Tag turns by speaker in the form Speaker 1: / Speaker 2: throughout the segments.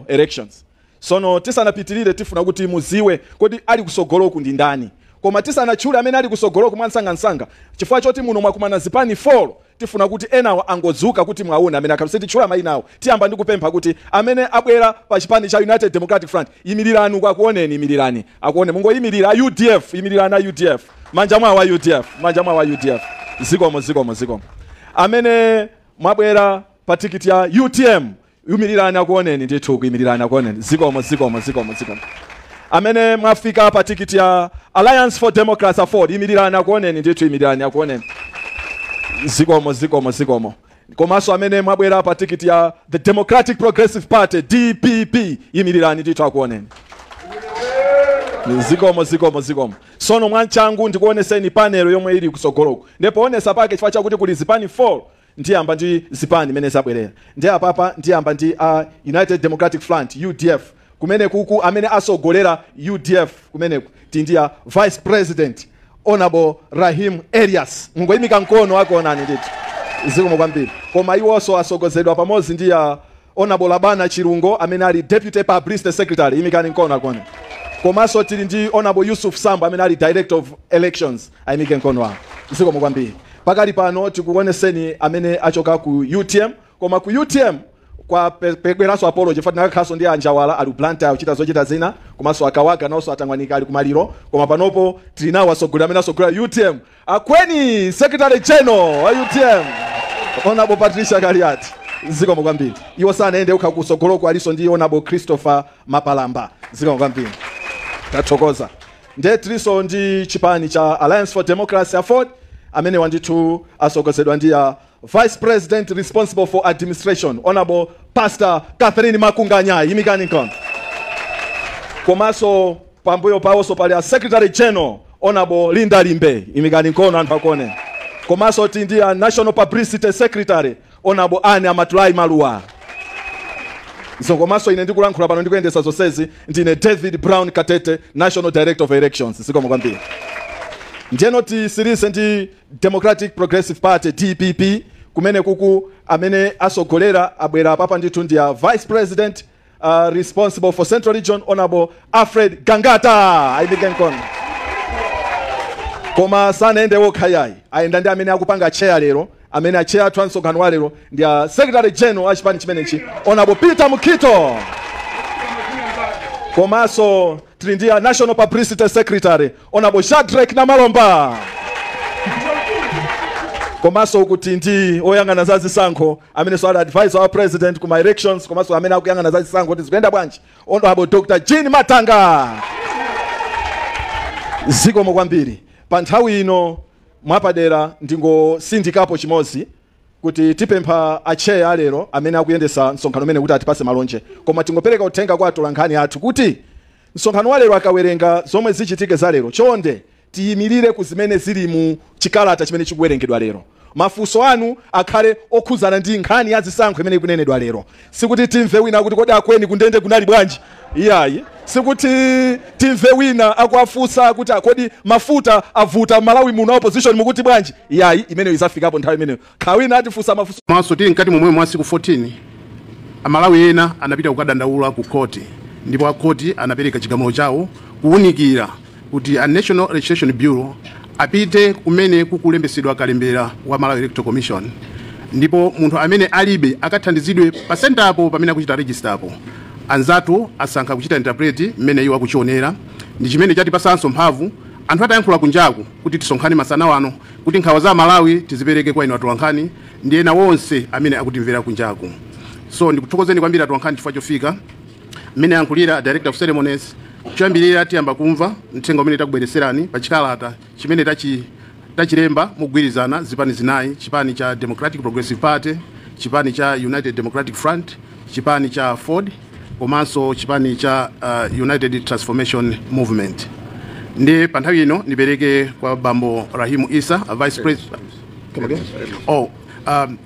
Speaker 1: elections. Sono tisanapitirire tifuna kuti muziwe kodi ali kusogoloku ndi ndani. Koma tisanatchule amene ali kusogoloku mwansanga chifukwa choti muno mwakumana zipani 4 tifuna kuti enawo angodzuka kuti mwaona amene akhaluseti tchula mayinawo. Tiyamba ndi kupempha kuti amene abwera pa chipani cha United Democratic Front imirirani kwakuoneni, imirirani akuone mungoyimirira UDF, imirirana UDF, manja mwa UDF, zikomo. Amene mwabwera pa tikiti ya UTM imirirani akuoneni ndithu kuimirirani akuoneni, zikomo. Amene mwafika pa tikiti ya Alliance for Democracy Afford imirirani akuoneni ndithu, imirirani akuoneni, zikomo. Komanso amene mwabwera pa tikiti ya the Democratic Progressive Party DPP imirirani ndithu akuoneni, zikomo. Sono mwanchangu ndikuoneseni panelo yomwe ili kusogoloku. Ndipo onesa pake chifukwa chakuti kuli zipani 4 ndiyamba ndi zipani mene zabwerera. Ndi apapa ndiyamba ndi United Democratic Front UDF. Kumene kuku amene asogolera UDF kumeneku tindiya Vice President Honorable Rahim Elias. Mungoyimika mkono akuonani ndithu, zikomo kwambiri. Koma iwonso asogozedwa pamodzi ndi Honorable Labana Chirungo amene ali Deputy Publicity Secretary, imikani mkono akuonani. Komanso tili ndi Honorable Yusuf Sambo amene ali Director of Elections, ayimike mkono wawo, zikomo kwambiri. Pakali pano tikuoneseni amene achoka ku UTM, koma ku UTM kwa pegweraso apology fati nakakhaso ndi anjawala ali Blantyre uchita zochita zina, komanso akawaga naso atangwanika ali kumaliro, koma panopo tili nawo asogolera amene asogolera UTM. Akweni Secretary General wa UTM Honorable Patricia Kaliati, zikomo kwambiri. Iwo sana ende ukha kusogoloko aliso ndi Honorable Christopher Mapalamba, zikomo kwambiri. Tathokoza. Ndetiliso ndi chipani cha Alliance for Democracy Afford amene wanditu asogozedwa ndi Vice President responsible for administration Honorable Pastor Catherine Makunganya, imikani mkono. Komanso pambuyo pawoso pali Secretary General Honorable Linda Limbe, imikani mkono anthu akone. Komanso tindi National Publicity Secretary Honorable Anne Amatulai Maluwa. Komanso ine ndikulankhula pano ndikuyendesa zonsezi ndine David Brown Katete, National Director of Elections, zikomo kwambiri. Ndiyeno tisilise ndi Democratic Progressive Party DPP kumene kuku amene asogolera abwera papa ndithu ndi Vice President responsible for Central Region Honorable Alfred Gangata, ayimike mkono. Koma sanaende wokhayayi ayenda ndi amene akupanga chair lero, amene achair transogano wa lero ndi Secretary General wa chipani chimenechi Honorable Peter Mukito. Komanso tili ndi National Publicity Secretary Honorable Shadrack Namalomba. Komanso ukuti ndi oyangana za zisankho amene so advisor wa president kuma elections, komanso amene akuyangana za zisankho kuti zikuyenda bwanji Honorable Dr. Jean Matanga, zikomo kwambiri. Pa nthawi ino mwapadera ndingosindikapo chimozi kuti tipempha acheya alero amene akuyendesa msonkhano umene kuti atipase malonje, koma tingopereka uthenga kwa atolankhani athu kuti msonkhano wa lero akawerenga zomwe zichitike za lero chonde tiyimirire kuzimene zili mu chikalata chimene chikuwerengedwa lero. Mafunso anu akhale okhuzana ndi nkhani ya zisankho imene ikunenedwa lero. Sikuti timve wina kuti kodi akweni kundende kunali bwanji, iyayi. Sikuti timve wina akuafusa kuti kodi mafuta avuta Malawi muno opposition mukuti bwanji, iyayi. Imene izafikapo nthawi imene khawina atifusa mafunso.
Speaker 2: Maso tili nkati momwe mwa siku 14 amalawi ena anapita kukadandaula ku koti, ndipo akoti anapereka chigamulo chawo kuunikira kuti a National Registration Bureau apite kumene kukulembesedwa kalembera wa Malawi Electoral Commission, ndipo munthu amene alibe akathandizidwe pa center apo pamene akuchita register apo. Anzatu asankha kuchita interpret mmene iwo akuchionera, ndi chimene chatipasanso mphamvu anthu atayankhula kunjaku kuti tisonkhane masana wano kuti nkhawa za Malawi tizipereke kwa inu atolankhani ndi ena wonse amene akutimvera kunjaku. So ndikuthokozeni kwambiri atolankhani chifukwa chofika. Mmene yankhulira Director of Ceremonies choyambirira tiyamba kumva mthenga umene takubwereserani pa chikalata chimene tachilemba mugwirizana zipani zinayi, chipani cha Democratic Progressive Party, chipani cha United Democratic Front, chipani cha Ford, komanso chipani cha United Transformation Movement. Ndi pa nthawi ino nibereke kwa Bambo Rahimu Isa, Vice President.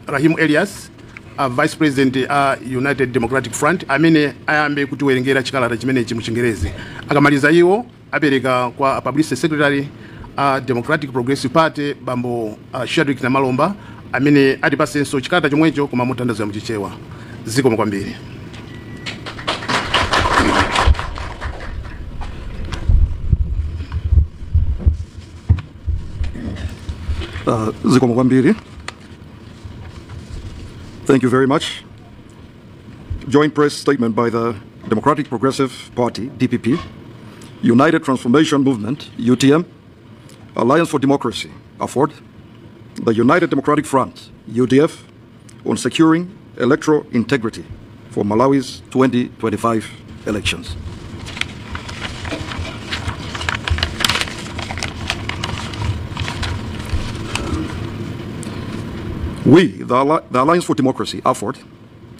Speaker 2: Rahimu Elias, Vice President United Democratic Front, amene ayambe kutiwerengera chikalata chimenechi mu Chingerezi. Akamaliza iwo apereka kwa Publicity Secretary Democratic Progressive Party Bambo Shadrack Namalomba, amene atipasenso chikalata chomwecho koma mutandazo ya mchichewa. Zikomo kwambiri.
Speaker 3: Zinakumana. Thank you very much. Joint press statement by the Democratic Progressive Party, DPP, United Transformation Movement, UTM, Alliance for Democracy, AFORD, the United Democratic Front, UDF, on securing electoral integrity for Malawi's 2025 elections. We, the Alliance for Democracy, AFORD,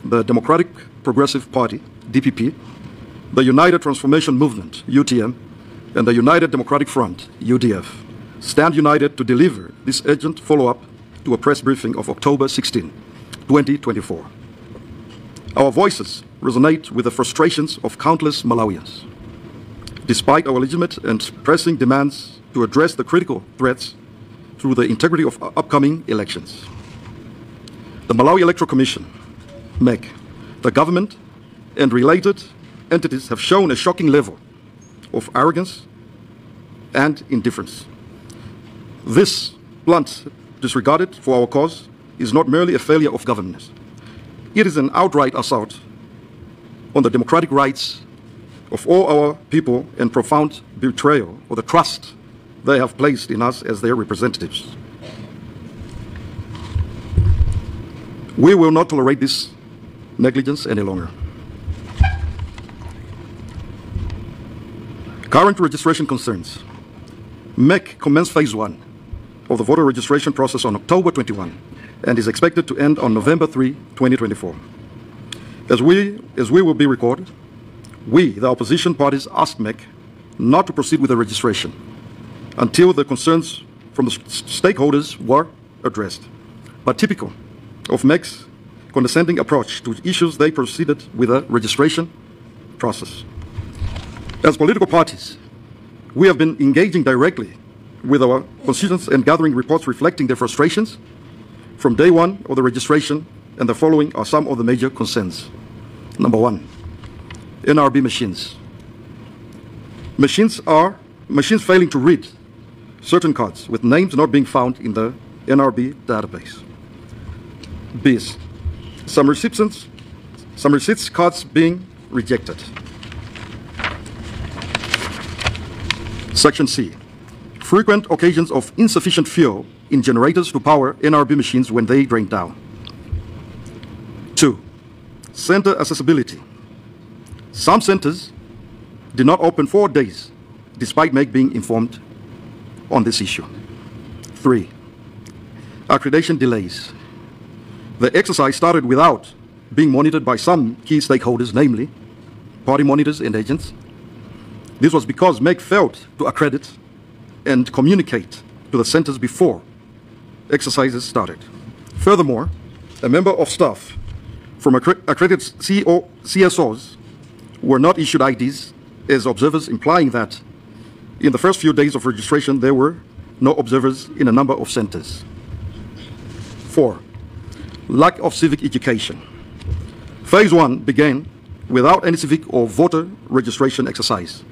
Speaker 3: the Democratic Progressive Party, DPP, the United Transformation Movement, UTM, and the United Democratic Front, UDF, stand united to deliver this urgent follow-up to a press briefing of October 16, 2024. Our voices resonate with the frustrations of countless Malawians. Despite our legitimate and pressing demands to address the critical threats through the integrity of upcoming elections, the Malawi Electoral Commission, MEC, the government, and related entities have shown a shocking level of arrogance and indifference. This blunt disregard for our cause is not merely a failure of governance. It is an outright assault on the democratic rights of all our people and profound betrayal of the trust they have placed in us as their representatives. We will not tolerate this negligence any longer. Current registration concerns. MEC commenced phase 1 of the voter registration process on October 21 and is expected to end on November 3, 2024. As we will be recorded, we, the opposition parties, asked MEC not to proceed with the registration until the concerns from the stakeholders were addressed. But typical of MEC's condescending approach to issues, they proceeded with a registration process. As political parties, we have been engaging directly with our constituents and gathering reports reflecting their frustrations from day one of the registration, and the following are some of the major concerns. Number 1, NRB machines. Machines failing to read certain cards with names not being found in the NRB database. B's, some receipts cards being rejected. Section C, frequent occasions of insufficient fuel in generators to power NRB machines when they drain down. 2, center accessibility. Some centers did not open 4 days despite MEC being informed on this issue. 3, accreditation delays. The exercise started without being monitored by some key stakeholders, namely party monitors and agents. This was because MEC failed to accredit and communicate to the centers before exercises started. Furthermore, a member of staff from accredited CSOs were not issued IDs as observers, implying that in the first few days of registration there were no observers in a number of centers. 4, lack of civic education. Phase 1 began without any civic or voter registration exercise,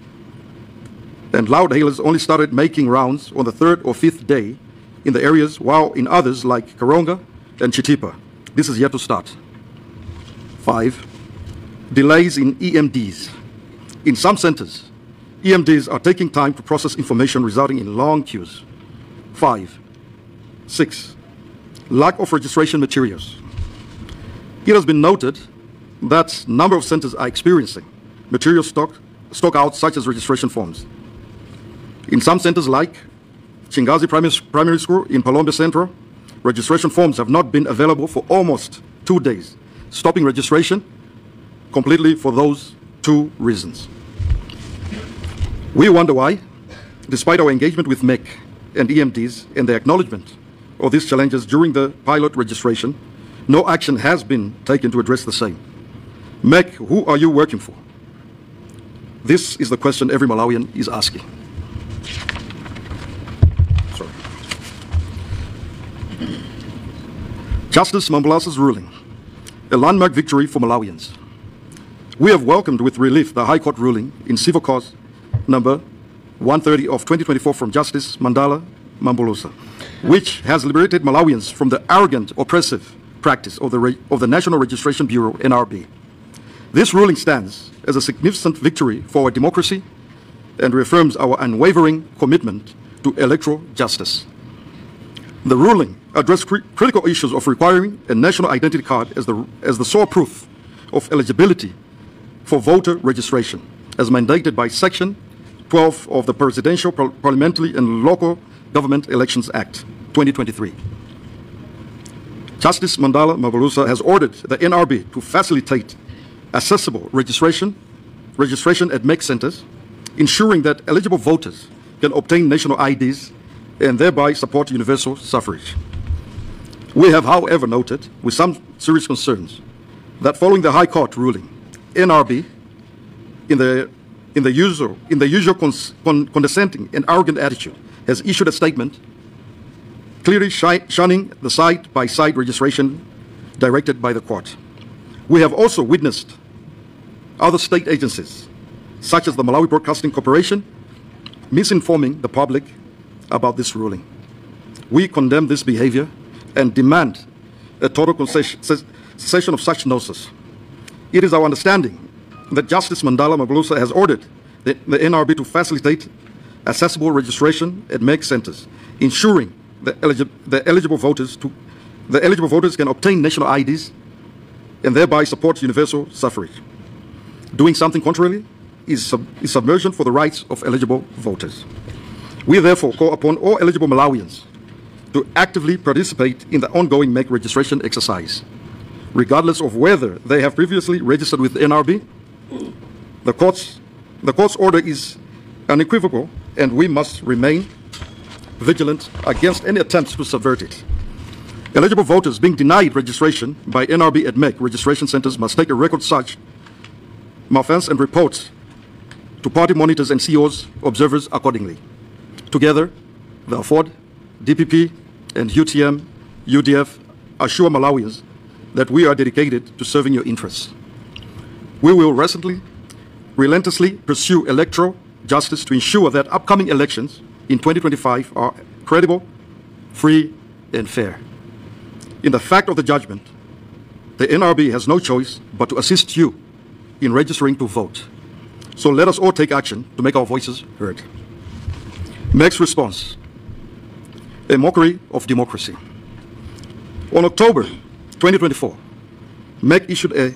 Speaker 3: and loud hailers only started making rounds on the 3rd or 5th day in the areas, while in others like Karonga and Chitipa, this is yet to start. 5, delays in EMDs. In some centers, EMDs are taking time to process information, resulting in long queues. 6, lack of registration materials. It has been noted that a number of centers are experiencing material stockouts such as registration forms. In some centers like Chingazi Primary School in Palombe Central, registration forms have not been available for almost 2 days, stopping registration completely for those 2 reasons. We wonder why, despite our engagement with MEC and EMDs and the acknowledgement of these challenges during the pilot registration, no action has been taken to address the same. MEC, who are you working for? This is the question every Malawian is asking. Sorry. Justice Mambulasa's ruling, a landmark victory for Malawians. We have welcomed with relief the High Court ruling in civil cause number 130 of 2024 from Justice Mandala Mambulusa, which has liberated Malawians from the arrogant, oppressive practice of the National Registration Bureau, NRB. This ruling stands as a significant victory for our democracy and reaffirms our unwavering commitment to electoral justice. The ruling addressed critical issues of requiring a national identity card as the sole proof of eligibility for voter registration, as mandated by Section 12 of the Presidential, Parliamentary and Local Government Elections Act, 2023. Justice Mandala Mabulusa has ordered the NRB to facilitate accessible registration at MEC centers, ensuring that eligible voters can obtain national IDs and thereby support universal suffrage. We have, however, noted with some serious concerns that following the High Court ruling, NRB, in the usual condescending and arrogant attitude, has issued a statement clearly shunning the side-by-side registration directed by the court. We have also witnessed other state agencies, such as the Malawi Broadcasting Corporation, misinforming the public about this ruling. We condemn this behavior and demand a total cessation of such nonsense. It is our understanding that Justice Mandala Mabulusa has ordered the NRB to facilitate accessible registration at MEC centers, ensuring the eligible voters can obtain national IDs and thereby support universal suffrage. Doing something contrary is subversion for the rights of eligible voters. We therefore call upon all eligible Malawians to actively participate in the ongoing MEC registration exercise, regardless of whether they have previously registered with the NRB. The court's order is unequivocal, and we must remain vigilant against any attempts to subvert it. Eligible voters being denied registration by NRB at MEC registration centers must take a record such offense and report to party monitors and COs observers accordingly. Together, the AFOD, DPP, and UTM, UDF assure Malawians that we are dedicated to serving your interests. We will relentlessly pursue electoral justice to ensure that upcoming elections in 2025 are credible, free, and fair. In the fact of the judgment, the NRB has no choice but to assist you in registering to vote. So let us all take action to make our voices heard. MEC's response: a mockery of democracy. On October 2024, MEC issued a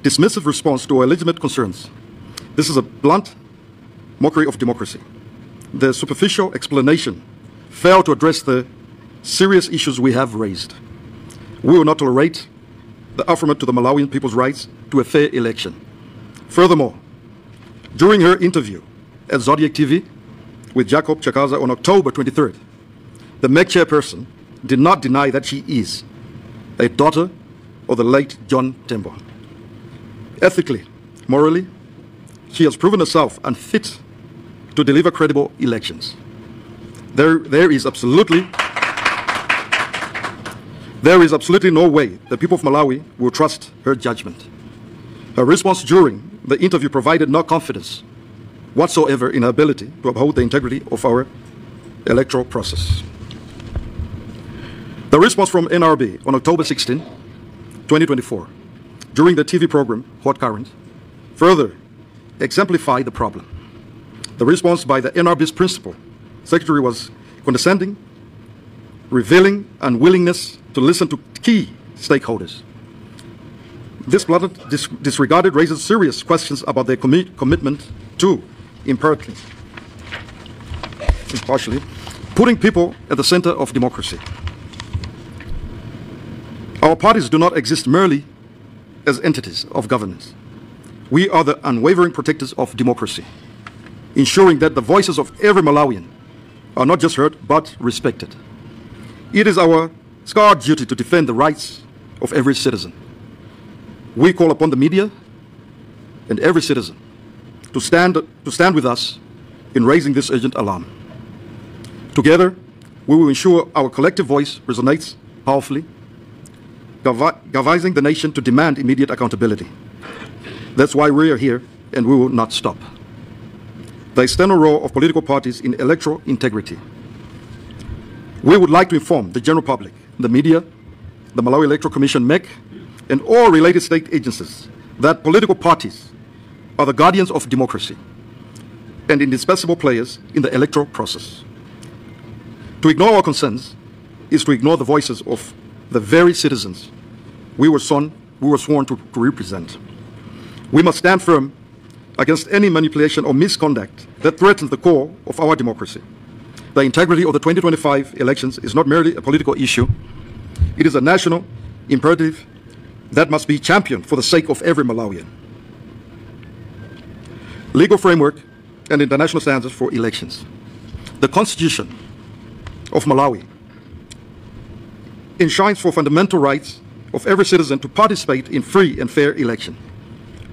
Speaker 3: dismissive response to our legitimate concerns. This is a blunt mockery of democracy. The superficial explanation failed to address the serious issues we have raised. We will not tolerate the affirmation to the Malawian people's rights to a fair election. Furthermore, during her interview at Zodiac TV with Jacob Chakaza on October 23rd, the MEC chairperson did not deny that she is a daughter of the late John Tembo. Ethically, morally, she has proven herself unfit to deliver credible elections. There is absolutely no way the people of Malawi will trust her judgment. Her response during the interview provided no confidence whatsoever in her ability to uphold the integrity of our electoral process. The response from NRB on October 16, 2024, during the TV program Hot Current, further exemplified the problem. The response by the NRB's principal secretary was condescending, revealing unwillingness to listen to key stakeholders. This blatant disregard raises serious questions about their commitment to impartially putting people at the center of democracy. Our parties do not exist merely as entities of governance. We are the unwavering protectors of democracy, ensuring that the voices of every Malawian are not just heard, but respected. It is our scarred duty to defend the rights of every citizen. We call upon the media and every citizen to stand with us in raising this urgent alarm. Together, we will ensure our collective voice resonates powerfully, galvanizing the nation to demand immediate accountability. That's why we are here, and we will not stop. The external role of political parties in electoral integrity. We would like to inform the general public, the media, the Malawi Electoral Commission, MEC, and all related state agencies that political parties are the guardians of democracy and indispensable players in the electoral process. To ignore our concerns is to ignore the voices of the very citizens we were sworn to represent. We must stand firm against any manipulation or misconduct that threatens the core of our democracy. The integrity of the 2025 elections is not merely a political issue. It is a national imperative that must be championed for the sake of every Malawian. Legal framework and international standards for elections. The Constitution of Malawi enshrines for fundamental rights of every citizen to participate in free and fair election.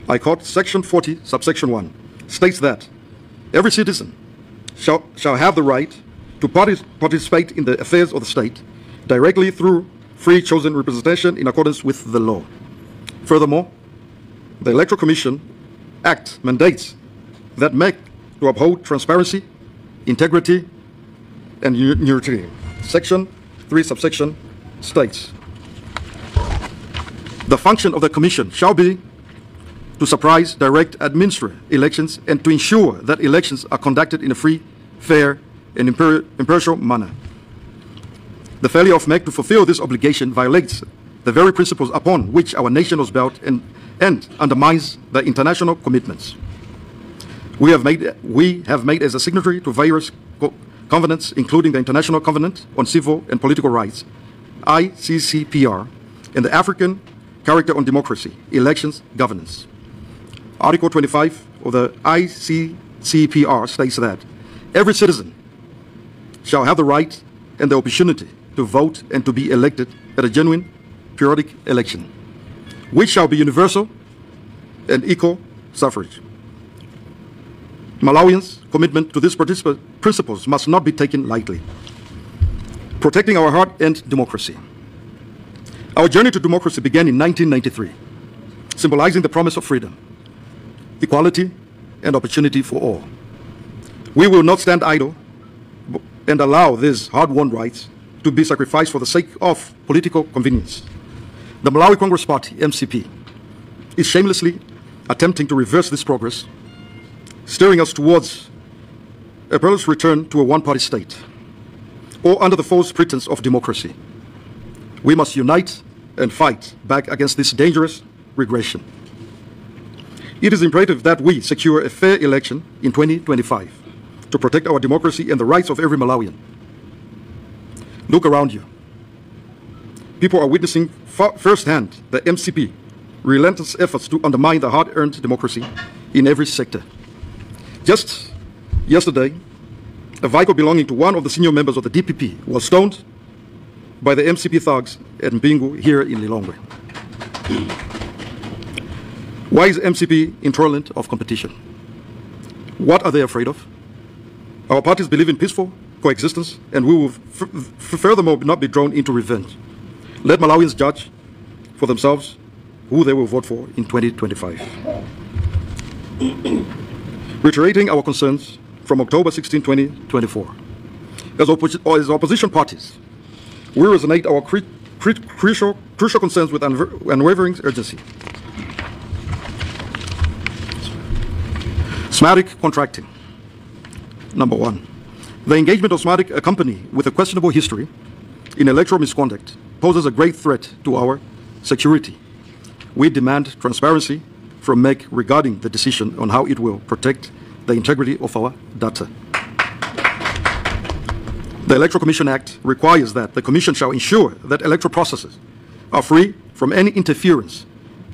Speaker 3: I quote Section 40, subsection 1, states that every citizen shall have the right to participate in the affairs of the state directly through free chosen representation in accordance with the law. Furthermore, the Electoral Commission Act mandates that MEC to uphold transparency, integrity, and neutrality. Section 3, subsection states, the function of the Commission shall be to supervise, direct, administer elections, and to ensure that elections are conducted in a free, fair, and impartial manner. The failure of MEC to fulfill this obligation violates the very principles upon which our nation was built and undermines the international commitments we have made as a signatory to various covenants, including the International Covenant on Civil and Political Rights, ICCPR, and the African Character on Democracy, Elections, Governance. Article 25 of the ICCPR states that every citizen shall have the right and the opportunity to vote and to be elected at a genuine periodic election, which shall be universal and equal suffrage. Malawians' commitment to these principles must not be taken lightly. Protecting our hard-earned democracy. Our journey to democracy began in 1993, symbolizing the promise of freedom, equality, and opportunity for all. We will not stand idle and allow these hard-won rights to be sacrificed for the sake of political convenience. The Malawi Congress Party, MCP, is shamelessly attempting to reverse this progress, steering us towards a perilous return to a one-party state, or under the false pretense of democracy. We must unite and fight back against this dangerous regression. It is imperative that we secure a fair election in 2025 to protect our democracy and the rights of every Malawian. Look around you. People are witnessing firsthand the MCP relentless efforts to undermine the hard-earned democracy in every sector. Just yesterday, a vehicle belonging to one of the senior members of the DPP was stoned by the MCP thugs at Mbingu here in Lilongwe. Why is MCP intolerant of competition? What are they afraid of? Our parties believe in peaceful coexistence, and we will furthermore not be drawn into revenge. Let Malawians judge for themselves who they will vote for in 2025. Reiterating our concerns from October 16, 2024. As opposition parties, we resonate our crucial concerns with unwavering urgency. Smatic contracting. Number one, the engagement of Smatic, a company with a questionable history in electoral misconduct, poses a great threat to our security. We demand transparency from MEC regarding the decision on how it will protect the integrity of our data. The Electoral Commission Act requires that the Commission shall ensure that electoral processes are free from any interference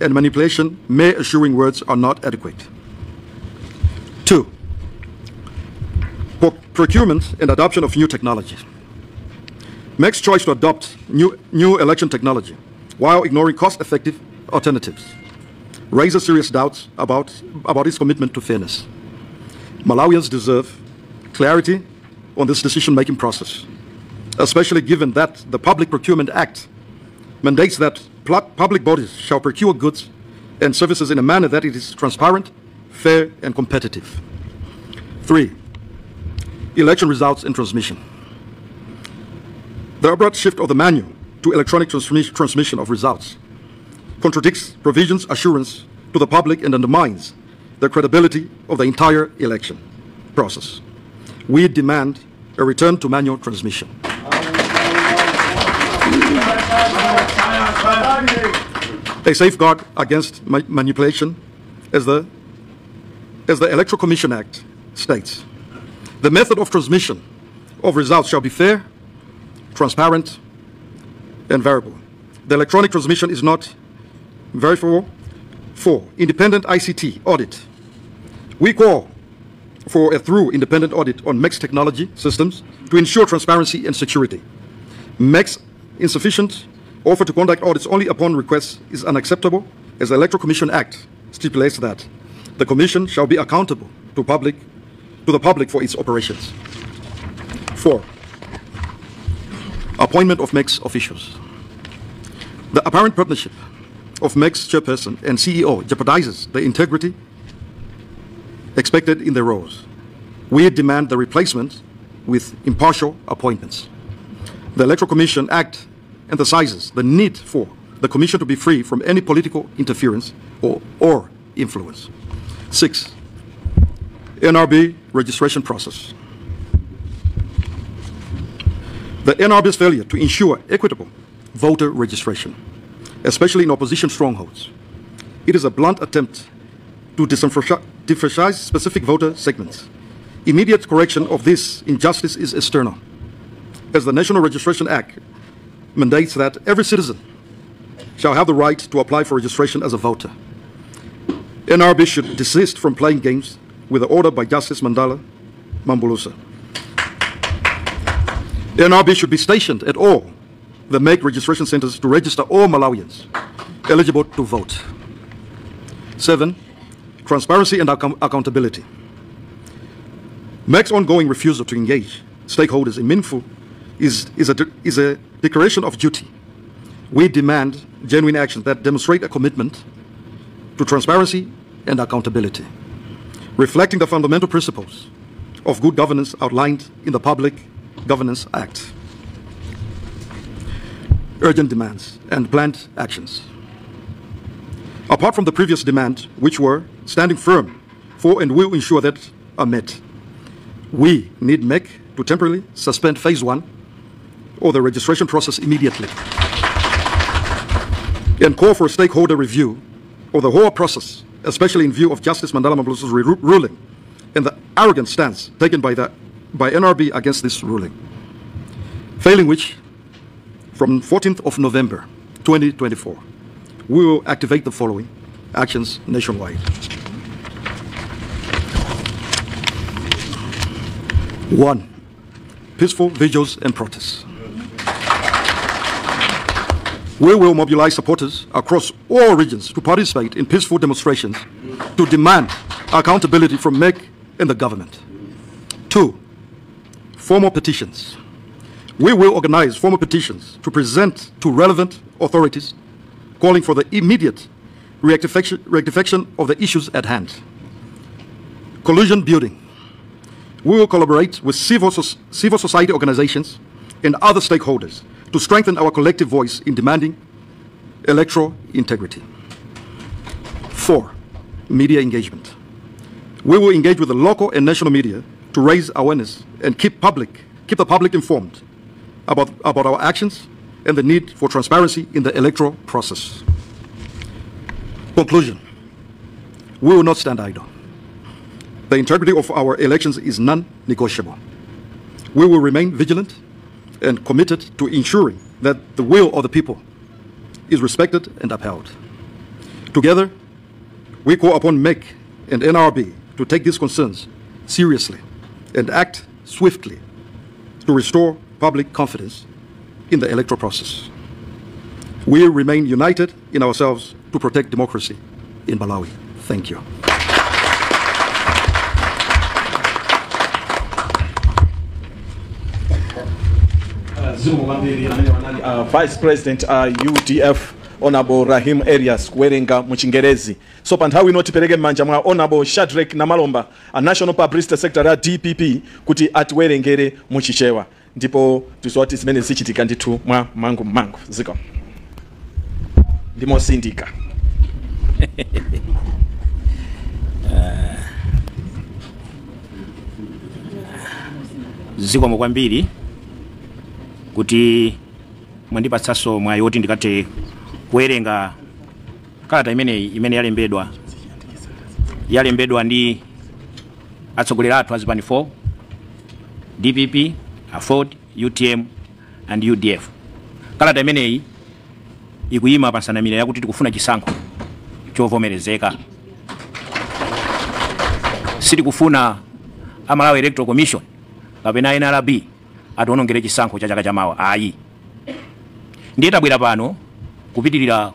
Speaker 3: and manipulation. Mere assuring words are not adequate. 2. Procurement and adoption of new technology. MEC's choice to adopt new election technology while ignoring cost-effective alternatives raises serious doubts about its commitment to fairness. Malawians deserve clarity on this decision-making process, especially given that the Public Procurement Act mandates that public bodies shall procure goods and services in a manner that it is transparent, fair, and competitive. 3. Election results and transmission. The abrupt shift of the manual to electronic transmission of results contradicts provisions' assurance to the public and undermines the credibility of the entire election process. We demand a return to manual transmission. A safeguard against manipulation, as the Electoral Commission Act states. The method of transmission of results shall be fair, transparent, and variable. The electronic transmission is not verifiable. 4. Independent ICT audit. We call for a thorough independent audit on MEC's technology systems to ensure transparency and security. MEC's insufficient offer to conduct audits only upon request is unacceptable, as the Electoral Commission Act stipulates that the Commission shall be accountable to the public for its operations. 4. Appointment of MEC's officials. The apparent partnership of MEC's chairperson and CEO jeopardizes the integrity expected in their roles. We demand the replacement with impartial appointments. The Electoral Commission Act emphasizes the need for the Commission to be free from any political interference or influence. 6. NRB registration process. The NRB's failure to ensure equitable voter registration, especially in opposition strongholds. It is a blunt attempt to disenfranchise specific voter segments. Immediate correction of this injustice is external, as the National Registration Act mandates that every citizen shall have the right to apply for registration as a voter. NRB should desist from playing games with the order by Justice Mandala Mambulusa. NRB should be stationed at all the MEC registration centers to register all Malawians eligible to vote. 7. Transparency and accountability. MEC's ongoing refusal to engage stakeholders in meaningful is a declaration of duty. We demand genuine actions that demonstrate a commitment to transparency and accountability, reflecting the fundamental principles of good governance outlined in the Public Governance Act. Urgent demands and planned actions. Apart from the previous demand, which were standing firm for and will ensure that are met, we need MEC to temporarily suspend phase 1 or the registration process immediately and call for a stakeholder review of the whole process, especially in view of Justice Mandala Mambulusa's ruling and the arrogant stance taken by NRB against this ruling. Failing which, from 14th of November 2024, we will activate the following actions nationwide. 1. Peaceful vigils and protests. We will mobilize supporters across all regions to participate in peaceful demonstrations to demand accountability from MEC and the government. 2. Formal petitions. We will organize formal petitions to present to relevant authorities calling for the immediate rectification of the issues at hand. Collusion building. We will collaborate with civil society organizations and other stakeholders to strengthen our collective voice in demanding electoral integrity. 4. Media engagement. We will engage with the local and national media to raise awareness and keep the public informed about our actions and the need for transparency in the electoral process. Conclusion. We will not stand idle. The integrity of our elections is non-negotiable. We will remain vigilant and committed to ensuring that the will of the people is respected and upheld. Together, we call upon MEC and NRB to take these concerns seriously and act swiftly to restore public confidence in the electoral process. We remain united in ourselves to protect democracy in Malawi. Thank you.
Speaker 1: Vice President UDF Honorable Rahim Arias kuwerenga muchingerezi. So pa nthawi inoti pereke m'manja mwa Honorable Shadrack Namalomba, a National Publicity Secretary DPP, kuti atiwerengere muchichewa. ndipo tizoti zimene zichitika ndithu mwa mangu ziko ndimosindika.
Speaker 4: Zikomo kwambiri kuti mwandipatsaso mwayi woti ndikathe kuwerenga kalata imene yalembedwa ndi atsogoleri athu a zipani 4 DPP, AFOD, UTM and UDF. Kalata imeneyi ikuyima pa nsanamira yakuti tikufuna chisankho chovomerezeka. Sitikufuna Malawi Electoral Commission kapena NRB atiwonongere chisankho cha chaka chamawa ayi. Ndiye tabwera pano kupitirira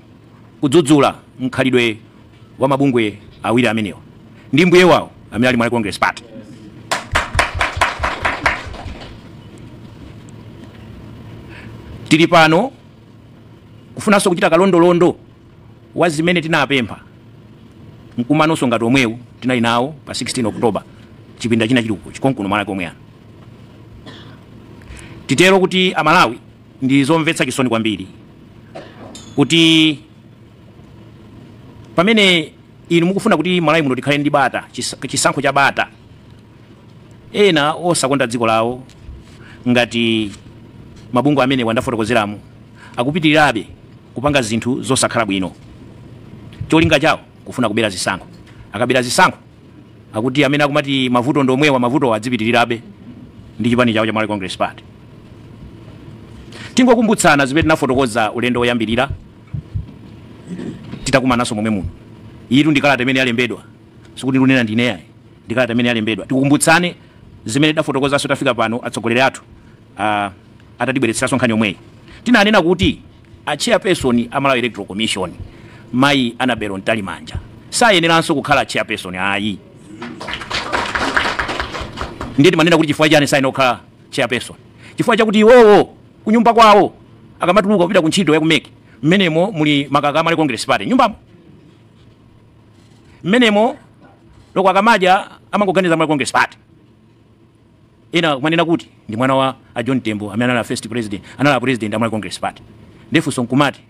Speaker 4: kudzudzula mkhalidwe wa mabungwe awiri amenewa ndi mbuye wawo amene ali Malawi Congress Party. Tili pano kufunanso kuchita kalondolondo wa zimene tinapempha mkumanonso ngati omwewu tinali nawo pa 16 Oktoba chipinda china chili chikonkuno Malawi komwe ano. Titero kuti Amalawi ndi zomvetsa chisoni kwambiri kuti pamene inu mukufuna kuti Malawi muno tikhale ndi bata, chisankho cha bata, ena osakonda dziko lawo ngati mabungwe amene wandafotokozeramu akupitirirabe kupanga zinthu zosakhala bwino. Cholinga chawo kufuna kubera zisankho. Akabera zisankho akuti amene akumati mavuto ndomwewa mavuto adzipitirirabe ndi chipani chawo cha Malawi Congress Party. Tingokumbutsana zimene tinafotokoza ulendo woyambirira titakumananso momwe muno. Yitu ndikalata imene yalembedwa sikuti lunena ndineya, ndikalata imene yalembedwa. Tikukumbutsane zimene tafotokozaso tafika pano atsogoleri athu atatibweretseranso nkhani yomweyi. Tinanena kuti a chairperson a Malawi Electoral Commission Mayi Anabelo Ntalimanja sayeneranso kukhala chairperson ayi. Ndiye timanena kuti chifukwa chani sayena kukhala chairperson? Chifukwa chakuti iwowo kunyumba kwawo akamatuluka kupita kuntchito yakumeki mmenemo muli makaka a Malawi Congress Party nyumbamo. Mmenemo loko akamaja amangoganiza Malawi Congress Party. Ena kumanena kuti ndi mwana wa John Tembo amene anali first president, anali president a Malawi Congress Party. Ndefunso nkumati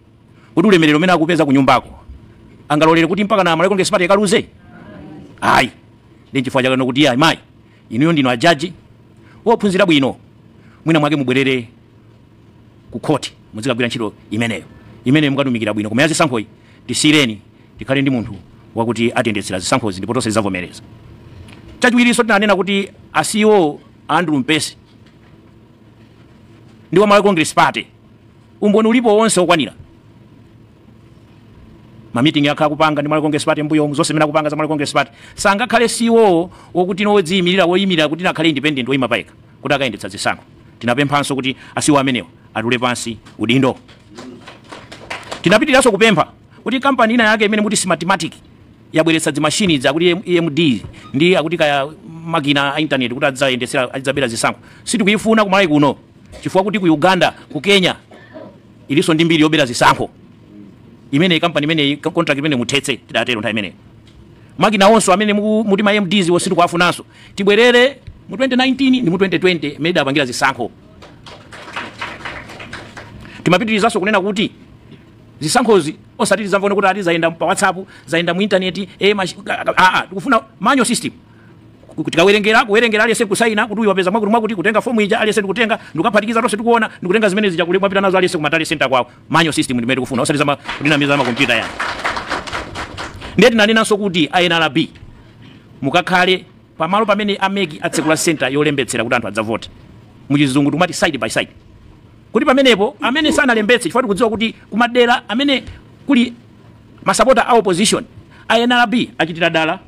Speaker 4: kuti ulemerero umene akupeza kunyumbako angalolere kuti mpaka na Malawi Congress Party ikaluze? Ayi. Ndi chifukwa chakano kuti ayi mayi inuyo ndino ajaji wophunzira bwino mwina mwake mubwerere ku court muzikagwira ntchito imene mukatumikira bwino koma yazisankho iyi tisireni tikhale ndi munthu wakuti atiyendetsera zisankhozi ndipo tonse zavomereza. Chachiwiriso tinanena kuti asiwo Andrew Mpesi ndi wa Malawi Congress Party umboni ulipo wonse okwanira. Mamiting yakha kupanga ndi Malawi Congress Party mbuyo zonse mena kupanga za Malawi Congress Party sangakhale siwo wokuti nodziyimirira woyimirira kuti nakhale independent woyima payekha kuti akayendetsa zisankho. Tinapemphanso kuti asiwo amenewa atule pansi udindo. Tinapitiraso kupempha kuti kampani ina yake imene muti Smartmatic yabweretsa zimashini zakuti EMD ndi akuti kaya makina a internet kuti adzayendetsera adzabera zisankho sitikuyifuna kumalawi kuno chifukwa kuti ku Uganda ku Kenya iliso ndi mbiri yobera zisankho imene kampani imene contract imene muthetse tidatero nthawi imene makina onso amene muti ma MDs wositu kwafunanso tibwerere mu 2019 ndi mu 2020 imene apangira zisankho. Timapitirizaso kunena kuti zisankhozi osati zamvone kuti ati zaenda pa WhatsApp zaenda mu internet tikufuna manual system kuwerengera aliyese kusaina kuti wapeza mwakulu mwakuti kutenga fomu ija aliyese kutenga ndikuphatikiza tonse tikuona ndikutenga zimene zichakulemwa pita nazo aliyese kumatali center kwawo. Manual system ndimene tikufuna osati zama kudinamiza ma computer yani. Ndiye tinanenanso kuti NRB mukakhale pamalo pamene ameki atsekula center yolembetsera kuti anthu adzavote muchizungu tumati side by side kuti pamenepo amene sanalembetse chifukwa tikudziwa kuti kumadera amene kuli masapota a opposition NRB achitira dala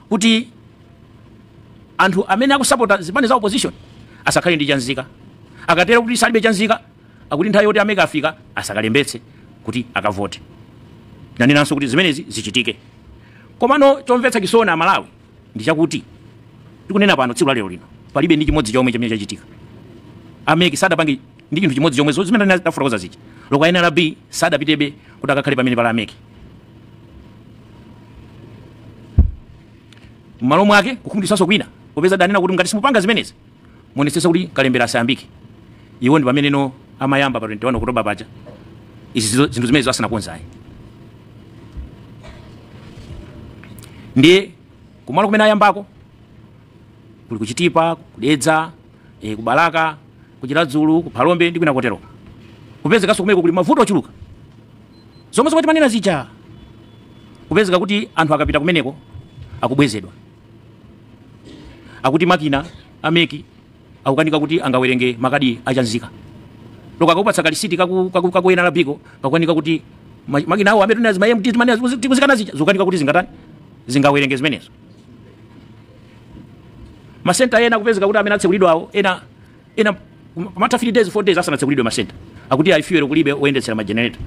Speaker 4: kuti anthu amene akusapota zipani za opposition asakhale ndi chanzika. Akatera kuti salibe chanzika akuti nthawi yoti ameka afika asakalembetse kuti akavote. Nanenanso kuti zimenezi zichitike. Komano chomvetsa chisoni Amalawi ndi chakuti tikunena pano tsiku la lero lino palibe ndi chimodzi chomwe chimene chachitika. Ameki sadapange ndi chinthu chimodzi chomwe zimene tafotokoza zichi loko NRB sadapitebe kuti akakhale pamene pala ameki. m'malo mwake kukhumudwitsanso kwina popeza danena kuti ngati simupanga zimenezi muonetsetse kuti kalembera asayambike. Iwo ndi pameneno amayamba pa 21 Oktoba paja izi zinthu zimene zasanakonzayi. Ndiye kumalo kumene ayambako kuli kuchitipa, kudedza, kubalaka, kuchiladzulu, kuphalombe ndi kwina kotero. Kupezekaso kumeko kuli mavuto ochuluka. Zomwe zomwe timanena zija. Kupezeka kuti anthu akapita kumeneko akubwezedwa. Akuti makina ameki akukanika kuti angawerenge makadi achanzika. Loka kupatsa kalisiti kakuyena labiko kakukanika kuti makina awo amene tunazimaye mtiti manena tikuzikana zija zukanika kuti zingatani zingawerenge zimenezo. Masenta ena kupezeka kuti amene atsekulidwawo ena mata 3 days 4 days asanatsekulidwe masenta. Akuti aifiwe kulibe oyendetsera magenerator.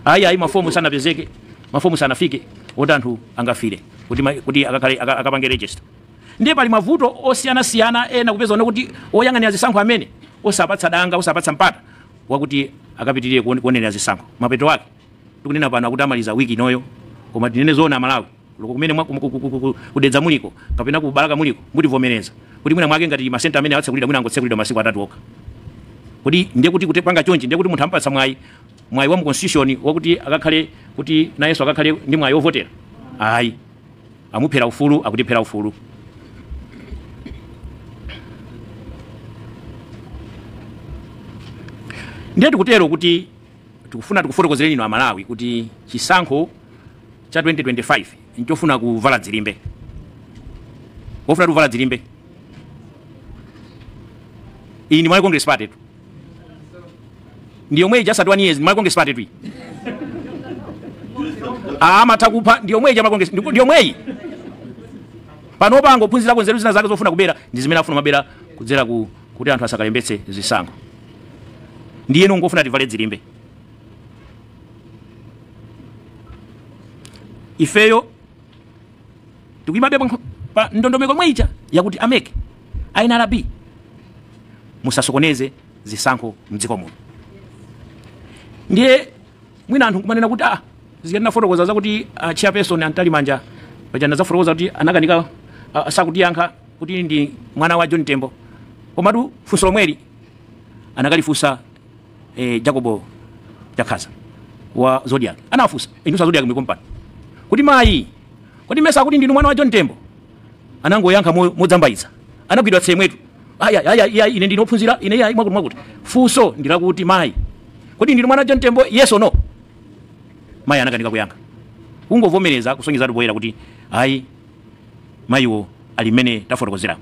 Speaker 4: Ayi mafomu sanapezeke, mafomu sanafike oti anthu angafire kuti akapange register. Ndiye pali mavuto osiyana ena kupeza kuti oyang'anira zisankho amene osapatsa danga osapatsa mpata wakuti akapitirire kuonera zisankho. Mapeto wake tikunena pano akuti amaliza wiki inoyo koma tinene zona Malawi loko kumene kudedza muliko kapena kubalaka muliko mutivomereza kuti mwina mwake ngati masenta amene atsekulidwa mwina angotsekulidwa masiku 3 okha. Kuti ndiye kuti kutepanga chonchi ndiye kuti munthu ampatsa mwayi wa mu constitution wakuti akakhale kuti nayenso akakhale ndi mwayi wovotera. Ayi amuphera ufulu akutiphera ufulu. Ndiye tikutero kuti tikufuna tikufotokozere ino Amalawi kuti chisankho cha 2025 nchofuna kuvala dzilimbe. Wofuna kuvala dzilimbe. Iyi ni Malawi Congress Party. Ndiyo mweji asatu 1 years ni Malawi Congress Party tu. Matakupa ndiyo mweji Malawi Congress ndiyo mweji. Pano pango phunzira ko nzeru zina zake zofuna kubera ndi zimene afuna mabera kudzera kuti anthu asakalembetse zisankho. Ndiye ngofuna tivale dzilimbe. Ifeyo tukimabe pa ndondomeko mweija yakuti ameke INRB musasokoneze zisankho mdziko muno. Ndiye mwina anthu kumanena kuti zikana fotokoza zakuti chairperson Antali Manja pajana zafotokoza kuti anakanika sakuti yankha kuti ndi mwana wa John Tembo. Komatu funso lomweli anakalifusa Jacobo Jakhaza wa Zodiac. Anafusa indusa Zodiac mikompani. Kuti mayi kodi mesa kuti ndinu mwana wa John Tembo. Anangoyankha modzambaiza. Anagwidwa tsemwetu. Aya ine ndinophunzira ine yayi mwakuti. Funso ndilakuti mayi. Kodi ndinu mwana wa John Tembo? Yes or no? Mayi anakanika kuyankha. Ungovomereza kusonyeza tupoyera kuti ayi mayiwo alimene tafotokozera.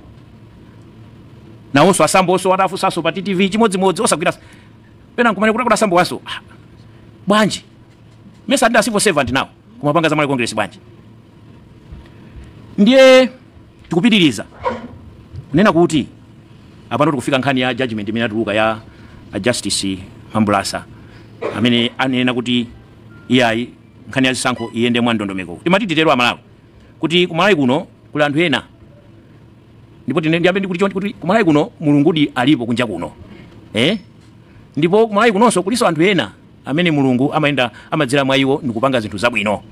Speaker 4: Nawonso asamboso atafusaso pa TV chimodzimodzi osagwira pena nkumane kuti asambo waso. Bwanji. Mesa ndi civil servant nawo kumapanga za Malawi Congress bwanji. Ndiye tikupitiriza nena kuti apano tikufika nkhani ya judgment imene atuluka ya Justice Mambulasa amene anena kuti iyayi nkhani ya zisankho iyende mwa ndondomeko. Timatitero Amalawi kuti kumalawi kuno kuli anthu ena ndipo ndiyambe kuti kumalawi kuno mulungudi alipo kunja kuno. Ndipo kumalawi kunonso kuliso anthu ena amene mulungu amayenda amadzera mwa iwo ndikupanga zinthu zabwino.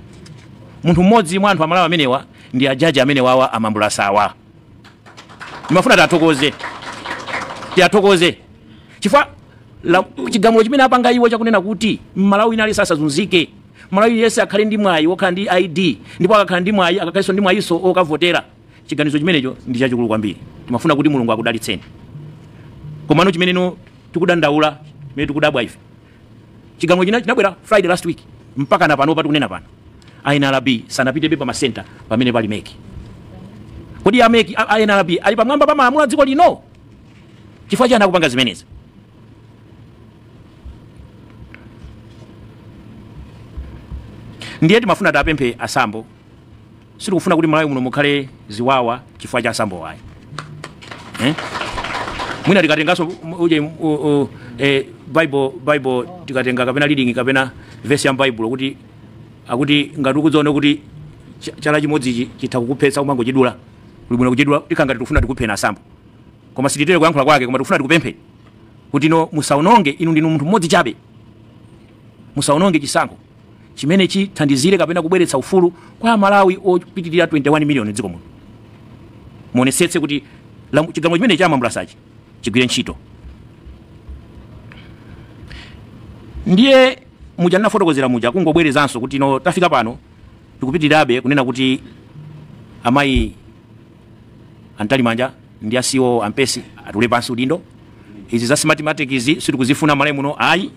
Speaker 4: Munthu mmodzi mwa anthu Amalawi amenewa ndi ajaji amene wawa Amambulasawa. Nimafuna tiatokoze chifukwa chigamulo chimene apanga iwo chakunena kuti Malawi inali sasazunzike. Malawi yese akhale ndi mwayi wokhala ndi ID ndipo akakhala ndi mwayi akakhalenso ndi mwayiso okavotera. Chiganizo chimenecho ndi chachikulu kwambiri. Timafuna kuti mulungu akudalitseni. Komano chimeneno tikudandaula mene tikudabwa ife. Chigamulo chinabwera Friday last week mpaka na pano patikunena pano. INRB sanapite pa masenta pamene pali meki. Kodi ya meki INRB ali pamwamba pa malamulo a dziko lino? Chifukwa chani akupanga zimenezi? Ndiye timafuna tapemphe asambo. Sitikufuna kuti Malawi muno mukhale ziwawa chifukwa cha asambo wayi. Mwina tikatengaso uje Bible tikatenga kapena reading kapena verse ya Bible kuti akuti ngati ukudziona kuti chala chimodzi chitakukuphetsa umango chidula kulibwino kuchidula tikanga tikufuna tikuphena asambo. Koma sititere kuyankhula kwake koma tikufuna tikupemphe kuti no musaononge inu ndinu munthu mmodzi chabe. Musaononge chisankho chimene chithandizire kapena kubweretsa ufulu kwa Malawi opitirira 21 million dziko muno. muonesetse kuti chigamulo chimene cha mamulasachi chigwire ntchito. Ndiye muja ndinafotokozera muja kungobwerezanso kuti no tafika pano tikupitirabe kunena kuti amayi antali manja ndi asiwo ampesi atule pansi udindo. Izi za mathematics izi sitikuzifuna malai muno ayi,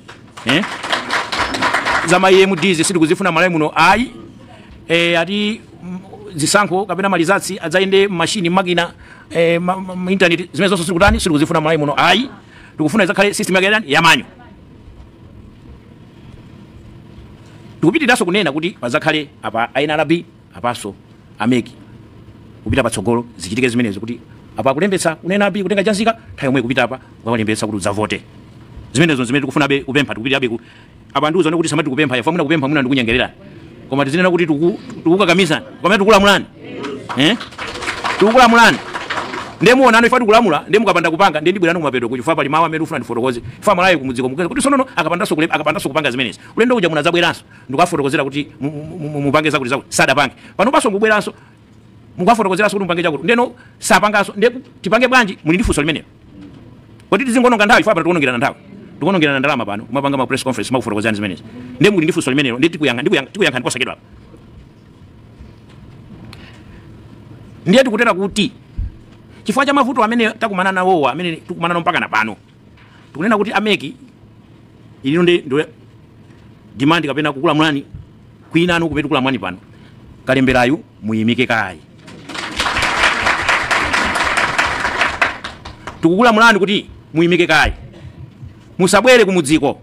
Speaker 4: za mayi MDs sitikuzifuna malai muno ayi, ati zisankho kapena malizatsi adzaende machine makina internet zimene zonse sikutani sitikuzifuna malai muno ayi. Tikufuna izakhale system yake yamanyo. Tikupitiraso kunena kuti pazakhale apa INRB apaso ameki kupita patsogolo zichitike zimenezo kuti apa kulembetsa kunena abi kutenga chanzika nthawi yomwe kupita apa walembetsa kuti uzavote. Zimenezo zimene tikufuna be kupempha tikupitirabe ku apa ndiuza kuti samati kupempha yafa muna kupempha muna ndikunyengerera koma tizinena kuti tukukakamiza komwe tukulamulani tukulamulani ndemuonano ifa tikulamula ndemukapanda kupanga ndendibwerano kumapeto kuchifa pali mawu amene ufuna ndifotokoze ifa malayi kumudziko mukeza kuti sonono akapandaso kupanga zimenezi ulendo uja munazabweranso ndikuwafotokozera kuti mupange zakuti sadapange pano paso mubweranso mukafotokozeranso kuti mupange chakuti ndeno sapangaso nde tipange bwanji muli ndifunso limenelo kuti tizingononga nthawi ifa pano tikonongerana nthawi tikonongerana ndalama pano kumapanga ma press conference makufotokozerani zimenezi nde muli ndifunso limenelo ndi tikuyankha ndiposachedwa apa. Ndiye tikutera kuti chifukwa cha mavuto amene takumana nawowa amene tikumana nawo mpaka na pano tikunena kuti ameki ilino ndo demand kapena kukulamulani kwina anu kupetu kulamulani pano kalemberayu muyimike kayi tikukulamulani kuti muyimike kayi musabwere kumudziko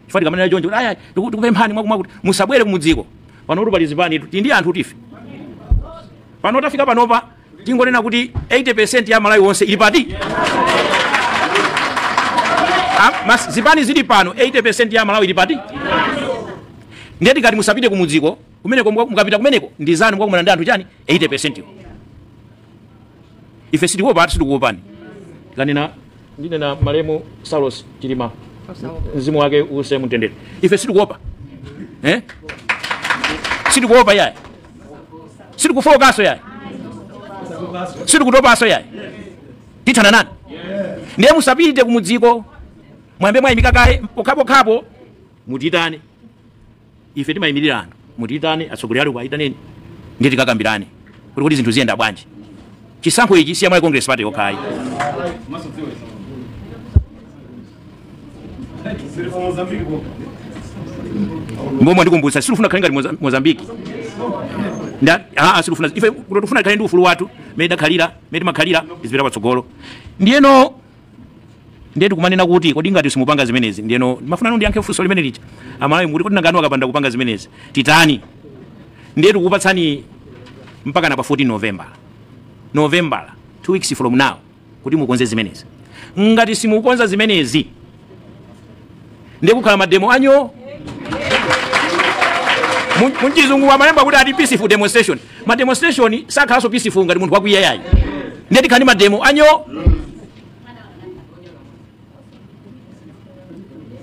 Speaker 4: chifukwa tikamana choncho aya tikupemphani mwakumwa kuti musabwere kumudziko pano kuti pali zipani ndi anthu tife pano tafika panopa tingonena kuti 80% ya Malawi wonse ili pati zipani zili pano 80% ya Malawi ili pati ndiye tikati musapite kumudziko kumeneko mukapita kumeneko ndizani mwakumana ndi anthu chani 80% ife sitikuopa ati sitikuopani kanena ndinena malemu Saulos Chilima mzimu wake use mtendere ife sitikuopa sitikuopa yaye sitikufokaso yaye sitikutopaso yaye tithana nani ndiye musapite kumudziko mwambe mwayimika kaye pokapo mutitane ife timayimirira anthu mutitane atsogoleri ali kuyitaneni ndiye tikakambirane kuti zinthu ziyenda bwanji chisankho ichi si Malawi Congress Party yokhayi mbomwe ndikumbutsa silufuna khali ngati Mozambique silufuna ife kutofuna khali ndi ufulu watu meda khalira meda makhalira izipita patsogolo ndiyeno ndiye tikumanena kuti kodi ngati simupanga zimenezi ndiyeno mafuna ndiyankhe funso limene licha Amalawi kuti kodi nangano akapanda kupanga zimenezi titani ndiye tikukupatsani mpaka na pa 14 November 2 weeks from now kuti mukonze zimenezi ngati simukonza zimenezi ndiye kukhala mademo anyo munchizungu wa malemba kuti ati peaceful demonstration ma demonstration sakhaso peaceful ngati munthu wakwiya yayi ndiye tikhani mademo anyo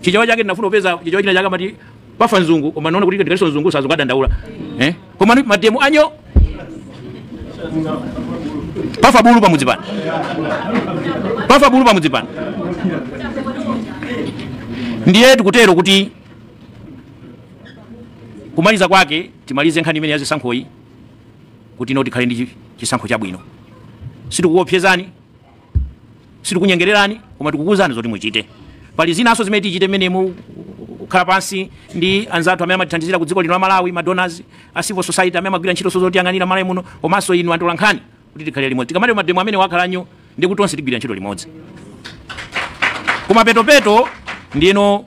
Speaker 4: chichawa chake ndinafuna kupeza chichawa china chake mati pafa nzungu koma naona kuti ndikaliso nzungu sazungu adandaula koma mademo anyo pafa bulu pamudzipana pafa bulu pamudzipana ndiye tikutero kuti kumaliza kwake timalize nkhani imene yazisankhoyi kuti ino tikhale ndi chisankho chabwino sitikuopsezani sitikunyengererani koma tikukuwuzani zoti muchite pali zinaso zimene tichite menemu kukhala pansi ndi anzathu amene amatithandizira ku dziko lino la Malawi madonors a civil society amene amagwira ntchito zotiyang'anira Malawi muno komanso inu anthu lankhani kuti tikhale limodzi tikamale mademo amene wakhalanyo ndi kuti onse tigwira ntchito limodzi koma petopeto ndiyeno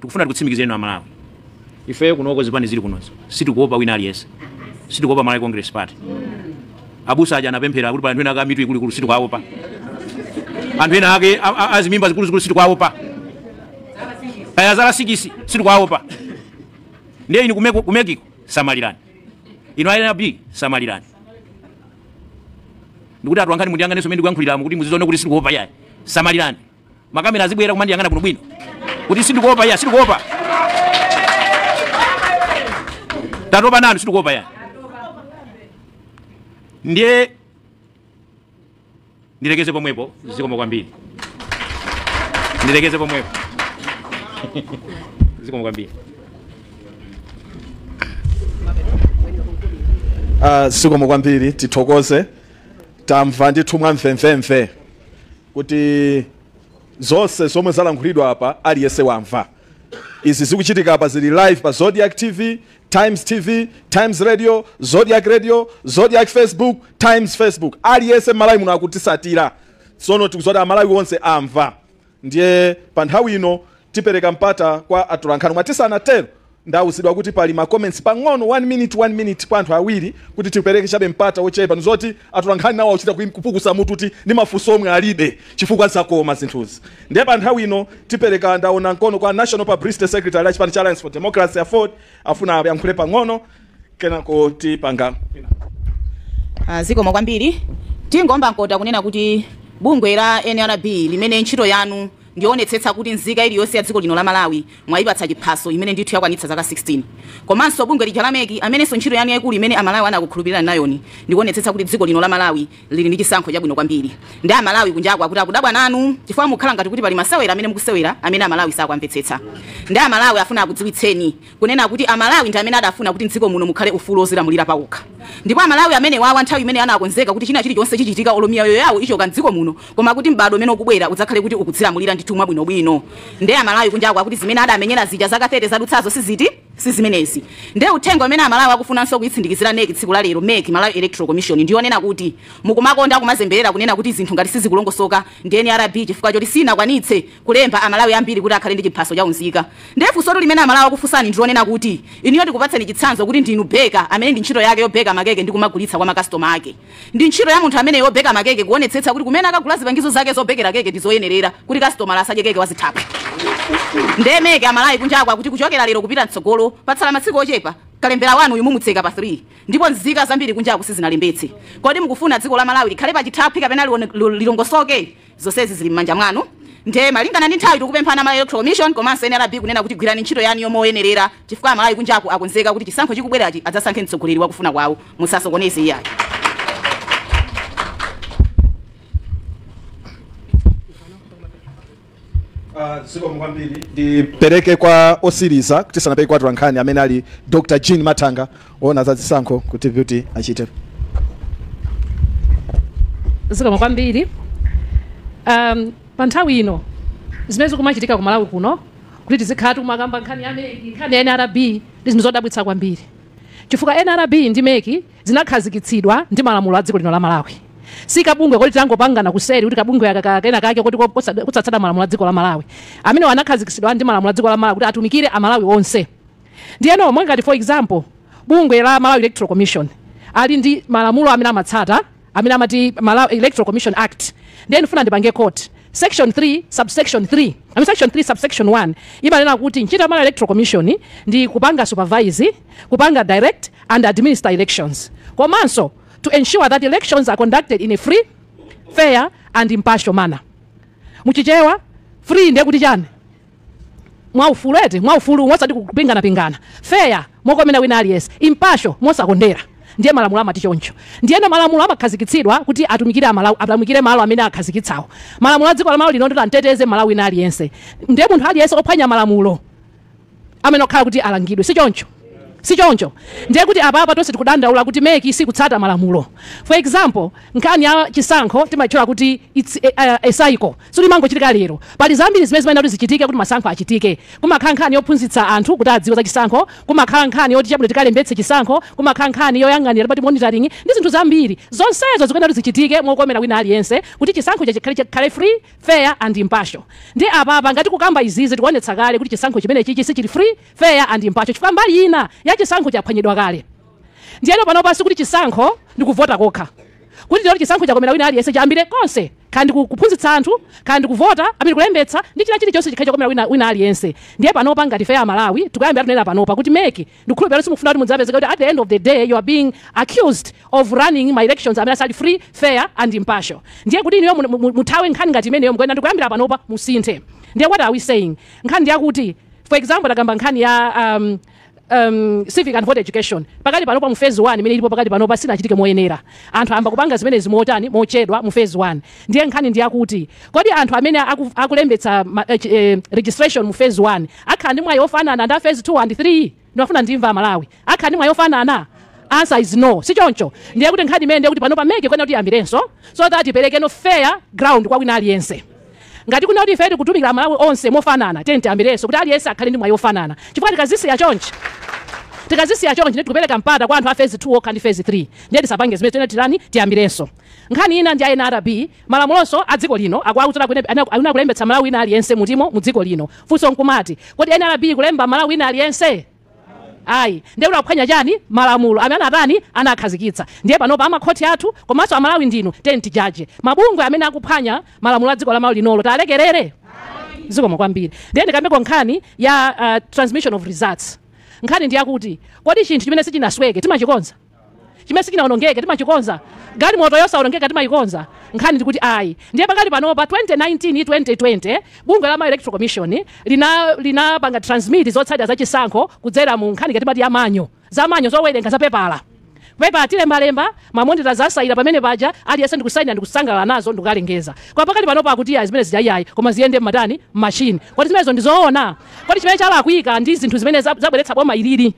Speaker 4: tikufuna tikutsimikizeni Malawi ife kunoko zipani zili kunozo sitikuopa wina aliyense sitikuopa Malawi Congress Party abusa aja anapemphera kuti pali anthu ena aka mitu ikulu sitikuopa anthu ena ake azimimba zikulu sitikuopa kaya zala sikisi sitikuopa ndiye inu kumekiko samalirani inu INRB samalirani ndikuti atu ankhani mundiyang'aneso mene ndikuyankhuliramu kuti muzizoone kuti sitikuopa yayi samalirani makamera azibwera kumandiyang'ana kuno bwino kuti sitikuopa yayi sitikuopa tatopa nanu sitikuopa yayi ndiye Ndilekeze pomwepo, zikomo kwambiri. Ndilekeze pomwepo. Zikomo kwambiri.
Speaker 1: Zikomo kwambiri tithokoze tamva ndithu mwamvemvemve kuti zonse zomwe zalankhulidwa apa aliyese wamva. Izi zikuchitika apa zili live pa Zodiac TV, Times TV, Times Radio, Zodiac Radio, Zodiac Facebook, Times Facebook. Aliyese Malawi muno akutisatira. Sono tikuzoti Amalawi onse amva. Ndiye pa nthawi ino tipereka mpata kwa atolankhani mwatisanatero ndawuzidwa kuti pali ma comments pang'ono 1 minute kwa anthu awiri kuti tipereke chabe mpata wochepa nzoti atolankhani nawo achita kupukusa mutu kuti ndi mafunso omwe alibe chifukwa zakoma zinthuzi. Ndiye pa nthawi ino tipereka ndaona mkono kwa National Publicity Secretary a Chipani Alliance for Democracy Afford afuna yankhule pang'ono kenako tipanga.
Speaker 5: Zikomo kwambiri tingomba nkota kunena kuti bungwe la NRB limene ntchito yanu ndionetsetsa kuti nzika iliyonse ya dziko lino la Malawi mwayipatsa chiphaso imene ndithu yakwanitsa zaka 16. Komanso bungwe lijalameki amenenso ntchito yanu yaikulu imene Amalawi anakukhulupirira nayoni ndionetsetsa kuti dziko lino la Malawi lili ndi chisankho chabwino kwambiri. Ndi Amalawi kunjako akuti akudabwa nanu chifukwa mukhala ngati kuti pali masewera amene mukusewera amene Amalawi sakwamvetsetsa. Ndi Amalawi afuna akudziwitseni kunena kuti Amalawi ndi amene adafuna kuti mdziko muno mukhale ufulu ozilamulira pawokha. Ndipo Amalawi amene wawa nthawi imene anakonzeka kuti china chilichonse chichitika olomiyayo yawo ichoka mdziko muno koma kuti mbado umene ukubwera udzakhale kuti ukudzilamulira nditumwa bwinobwino. Ndi Amalawi kunjako akuti zimene adamenyera zija zaka 30 zadutsazo sizimenezi. Ndi uthenga umene Amalawi akufunanso kuyitsindikizira neki tsiku la lero meki Malawi Electoral Commission ndionena kuti mukumakonda kumazemberera kunena kuti zinthu ngati sizikulongosoka ndi NRB chifukwa choti sinakwanitse kulemba Amalawi ambiri kuti akhale ndi chiphaso cha unzika. Ndefu soto limene Amalawi akufunsani ndionena kuti iniyo ndikupatseni chitsanzo kuti ndinu beka amene ndi ntchito yake yobeka makeke ndi kumagulitsa kwa makastoma ake. Ndi ntchito ya munthu amene yobeka makeke kuonetsetsa kuti kumene akagula zipangizo zake zobekera keke ndizoyenerera kuti customer asadye keke wazithapa. Ndemeke Amalawi kunjako akuti kuchokera lero kupita mtsogolo patsala masiku ochepa kalembera wanu uyu mumutseka pa 3 ndipo nzika zambiri kunjako sizinalembetse. Kodi mukufuna dziko la Malawi likhale pa chithaphwi kapena lilongosoke? Zonsezi zili m'manja mwanu. Nde malingana ndi nthawi tikupemphana Malawi Electoral Commission komanso NRB kunena kuti gwirani ntchito yanu yomoyenerera chifukwa Amalawi kunjako akonzeka kuti chisankho chikubwerachi adzasankhe mtsogoleri wakufuna kwawo musasokoneze iyayi.
Speaker 1: Zikomo kwambiri ndipereke kwa osiriza kuti sanapereke kwa atolankhani amene ali Dr. Jean Matanga ona za zisankho kuti beauty achite.
Speaker 6: Zikomo kwambiri pa nthawi ino zimene zikumachitika ku Malawi kuno kuti tizikhala timakamba nkhani ya meki nkhani ya NRB ndi zinthu zodabwitsa kwambiri chifukwa NRB ndi meki zinakhazikitsidwa ndi malamulo a dziko lino la Malawi. Sikabungwe kuti tangopangana kuseri kuti kabungwe yakakena kake kuti kutsatsana malamulo a dziko la Malawi amene wanakhazikitsidwa ndi malamulo a dziko la Malawi kuti atumikire Amalawi onse. Ndiyeno ngati for example bungwe la Malawi Electoral Commission ali ndi malamulo amene amatsata amene amati Malawi Electoral Commission Act. Ndiye ndifuna ndipange court section 3 subsection 3 section 3 subsection 1 imanena kuti ntchito ya Malawi Electoral Commission ndi kupanga supervise, kupanga direct and administer elections. Komanso to ensure that elections are conducted in a free, fair and impartial manner. Muchichewa free ndiye kuti chani? Mwaufulu mwasati kupingana. Fair mokomena wina aliyese. Impartial mosakondera. Ndiye malamulo amati choncho. Ndiyeno malamulo amakhazikitsidwa kuti atumikire Amalawi, atumikire malo amene akhazikitsawo. Malamulo a dziko la Malawi lino ndi anteteze Malawi wina aliyense. Ndiye munthu aliyense ophwanya malamulo amene okhala kuti alangidwe. Si choncho. Ndiye kuti apa tonse tikudandaula kuti meki sikutsata malamulo. For example, nkhani ya chisankho timachula kuti it's a cycle. So limango chitika lero. Pali zambiri zimene zimayenera kuti zichitike kuti masankho achitike. Kumakhala nkhani yophunzitsa anthu kuti adziwe za chisankho, kumakhala nkhani yoti chabwino tikalembetse chisankho, kumakhala nkhani yoyang'anira pati monitoring, ndi zinthu zambiri. Zonsezo zikuyenera kuti zichitike mokomera wina aliyense kuti chisankho chikhale free, fair and impartial. Ndi apa ngati kukamba izizi tikuonetsa kale kuti chisankho chimene chichi sichili free, fair and impartial. Chifukwa mbali ina ya chisankho chaphwanyidwa kale. Ndiyeno pano pasi kuti chisankho ndi kuvota kokha. Kuti lero chisankho chakomera wina aliyense chambire konse kandi kuphunzitsa anthu kandi kuvota amene kulembetsa ndi china chilichonse chikhaye chakomera wina aliyense. Ndiye panopa ngati fair Malawi tikuyambira tunena panopa kuti meki ndikhulupirira simufuna kuti mudzapezeka kuti at the end of the day you are being accused of running my elections amene asali free, fair and impartial. Ndiye kuti iniyo muthawe nkhani ngati imeneyo mkwenda ndikuyambira panopa musinthe. Ndiye what are we saying? Nkhani ndiyakuti for example takamba nkhani ya civic and voter education pakati panopa mu phase 1 imene ilipo pakati panopa sinachitike moyenera anthu amba kupanga zimene zimotani mochedwa mu phase 1 ndiye nkhani ndi yakuti kodi anthu amene akulembetsa registration mu phase 1 akhala ndi mwayi ofanana ndi phase 2 and 3 ndinofuna ndimva Malawi akhala ndi mwayi ofanana answer is no sichoncho ndiye kuti nkhani imene ndiye kuti panopa meke kwena kuti yambirenso so that ipereke no fair ground kwa wina aliyense ngati kuna kuti ifetu kutumikira Malawi onse mofanana tente ambirenso kuti aliyense akhale ndi mwayi ofanana chifukwa tikazisiya chonchi ndi tikupereka mpata kwa anthu a phase 2 okha ndi phase 3 ndiye tisapange zimene tene tirani tiyambirenso nkhani ina ndi NRB malamulonso a dziko lino akuwauza kuti akuna kulembetsa Malawi ina aliyense mutimo mu dziko lino funso nkumati kodi NRB kulemba Malawi ina aliyense ayi ndiye kuti akuphwanya chani malamulo amene atani anakhazikitsa ndiye panopa amakhoti athu komanso Amalawi ndinu tenti jaje mabungwe amene akuphwanya malamulo a dziko la Malawi linolo talekerere zikomo kwambiri ndiye ndikambeko nkhani ya transmission of results nkhani ndi yakuti kodi chinthu chimene sichinasweke timachikonza chimene sichinaonongeke timachikonza gali moto yosaonongeka timayikonza nkhani ndikuti ayi ndiye pakati panopa 2019 2020 bungwe la electoral commission linapanga transmit zotsatira za chisankho kudzera mu nkhani ngati ya manyo zowerenga za pepala atilembalemba mamondera zasayira pamene paja aliyense ndikusaina ndikusangalala nazo ndikukalengeza kwa pakati panopa akuti ayi zimene zijayayi koma ziyende m'matani machine kodi zimenezo ndizoona kodi chimene chalakuyika ndi zinthu zimene zabweretsa boma ilili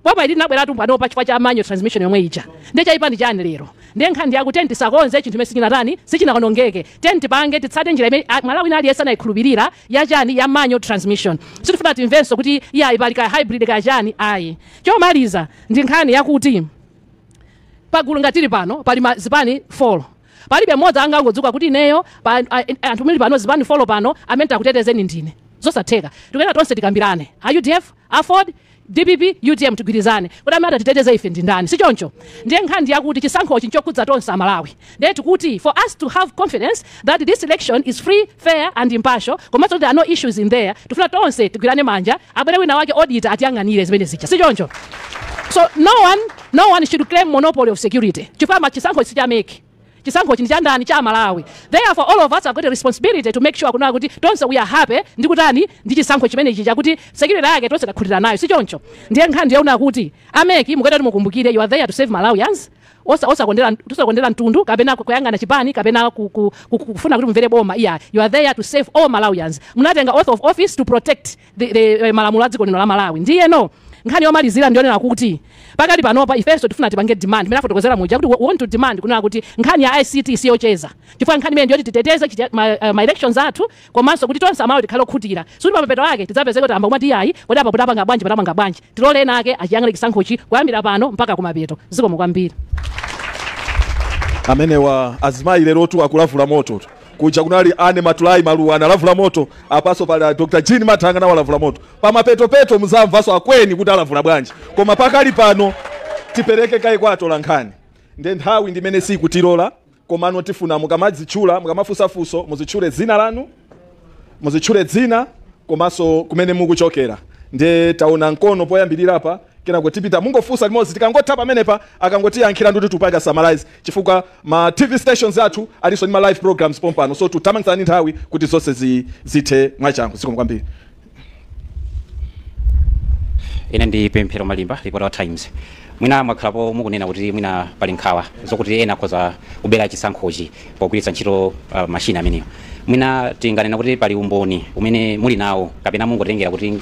Speaker 6: boma ilili nabweratu panopa chifukwa cha manyo transmission yomwe ija ndiye chayipani chani lero ndiye nkhani yaku tenti sakonze chinthu chimene sichinatani sichinaonongeke tenti pange titsate njira imene Malawi ina aliyense anayikhulupirira ya chani ya manyo transmission sitifuna timvenso kuti iyayi pali ka hybrid ka chani ayi chomaliza ndi nkhani yakuti pagulu ngatili pano pali zipani 4 palibe mmodzi angangodzuka kuti ineyo anthu muli pano zipani 4 pano amene takutetezeni ndine zosatheka tikuyena tonse tikambirane UDF afford DPP UTM tigwirizane kuti amene atiteteze ife ndi ndani sichoncho ndiye nkhani yakuti chisankhochi nchokhudza tonse Amalawi ndiye tikuti for us to have confidence that this election is free fair and impartial komanso there are no issues in there tifuna tonse tigwirane manja abwere wina wake auditor atiyang'anire zimene zicha sichoncho so no one should claim monopoly of security chifukwa chisankho sichameki chisankho chini cha ndani cha Malawi therefore all of us have got a responsibility to make sure kuna kuti tonse we are happy ndi kutani ndi chisankho chimene ichi chakuti security yake tonse takhutira nayo sichoncho ndiye nkhani yauna kuti ameki mukati mukumbukire you are there to save Malawians osakondera mtundu kapena kuyangana chipani kapena kufuna kuti mumvere boma you are there to save all Malawians munatenga oath of office to protect the malamulo a dziko lino la Malawi ndiye no nkhani yomalizira ndionera kuti pakati panopa ifenso tifuna tipange demand mena fotokozera muja kuti we want to demand kunena kuti nkhani ya ICT siyocheza chifukwa nkhani imene ndiyoti titeteze ma elections athu komanso kuti tonse Amalawi tikhale okhutira suli mapeto ake tidzapezeka kuti amba kumati yayi kodi apa kuti apanga bwanji patapanga bwanji tilole ena ake achiyang'ane chisankhochi kuyambira pano mpaka kumapeto zikomo kwambiri
Speaker 1: amene wa azimayi lerotu akulavula moto kuja kunali ane matulai maluwa analavula moto apaso pala Dr. Jean Matanga nawo alavula moto pamapetopeto muzamvaso akweni kuti alavula bwanji koma pakali pano tipereke kai kwatola nkhani ndiye nthawi ndimene sikutilola komano tifuna mukamadzitchula mukamafusafuso muzitchule dzina lanu muzitchule dzina komanso kumene mukuchokera ndiye taona nkono poyambirira apa kena kutipita mungofusa limodzi tikangotha pamenepa akangotiyankhira ndi tupanga summarize chifukwa ma TV stations athu aliso ni ma live programs pompano so tutamangisani nthawi kuti zonse zithe mwachangu zikomo kwambiri
Speaker 7: ine ndi Pemphero Malimba reporter wa Times mwina mwakhalapo mukunena kuti mwina pali nkhawa zokuti ena akhoza kubera chisankhochi pogwiritsa ntchito machine ameneyo mwina tinganena kuti pali umboni umene muli nawo kapena mungotengera kuti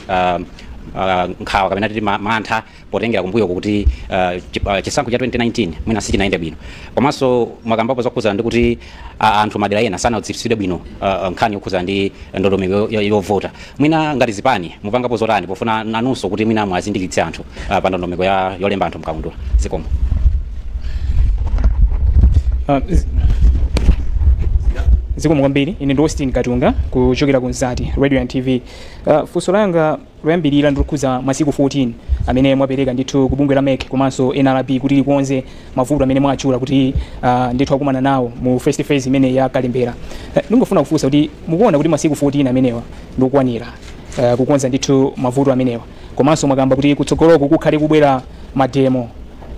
Speaker 7: nkhawa kapena titi mantha potengera kumbuyo kuti chisankho cha 2019 mwina sichinaende bwino komanso mwakambapo zokhuza ndi kuti anthu madera ena sanaudziwitsidwe bwino nkhani yokhuza ndi ndondomeko yovota mwina ngati zipani mupangapo zotani pofuna nanunso kuti mwina mwazindikitse anthu pa ndondomeko yolemba anthu mkaundula zikomo
Speaker 8: zikomo kwambiri ine ndi Austin Katunga kuchokera ku Nzati Radio and TV funso langa loyambirira ndikukhuza masiku 14 amene mwapereka ndithu kubungwe la MEC komanso NRB kuti likonze mavuto amene mwachula kuti ndithu akumana nawo mu first phase imene ya Kalembera ndingofuna kufunsa kuti mukuona kuti masiku 14 amenewa ndikukwanira kukonza ndithu mavuto amenewa komanso mwakamba kuti kutsogoloko kukhale kubwera mademo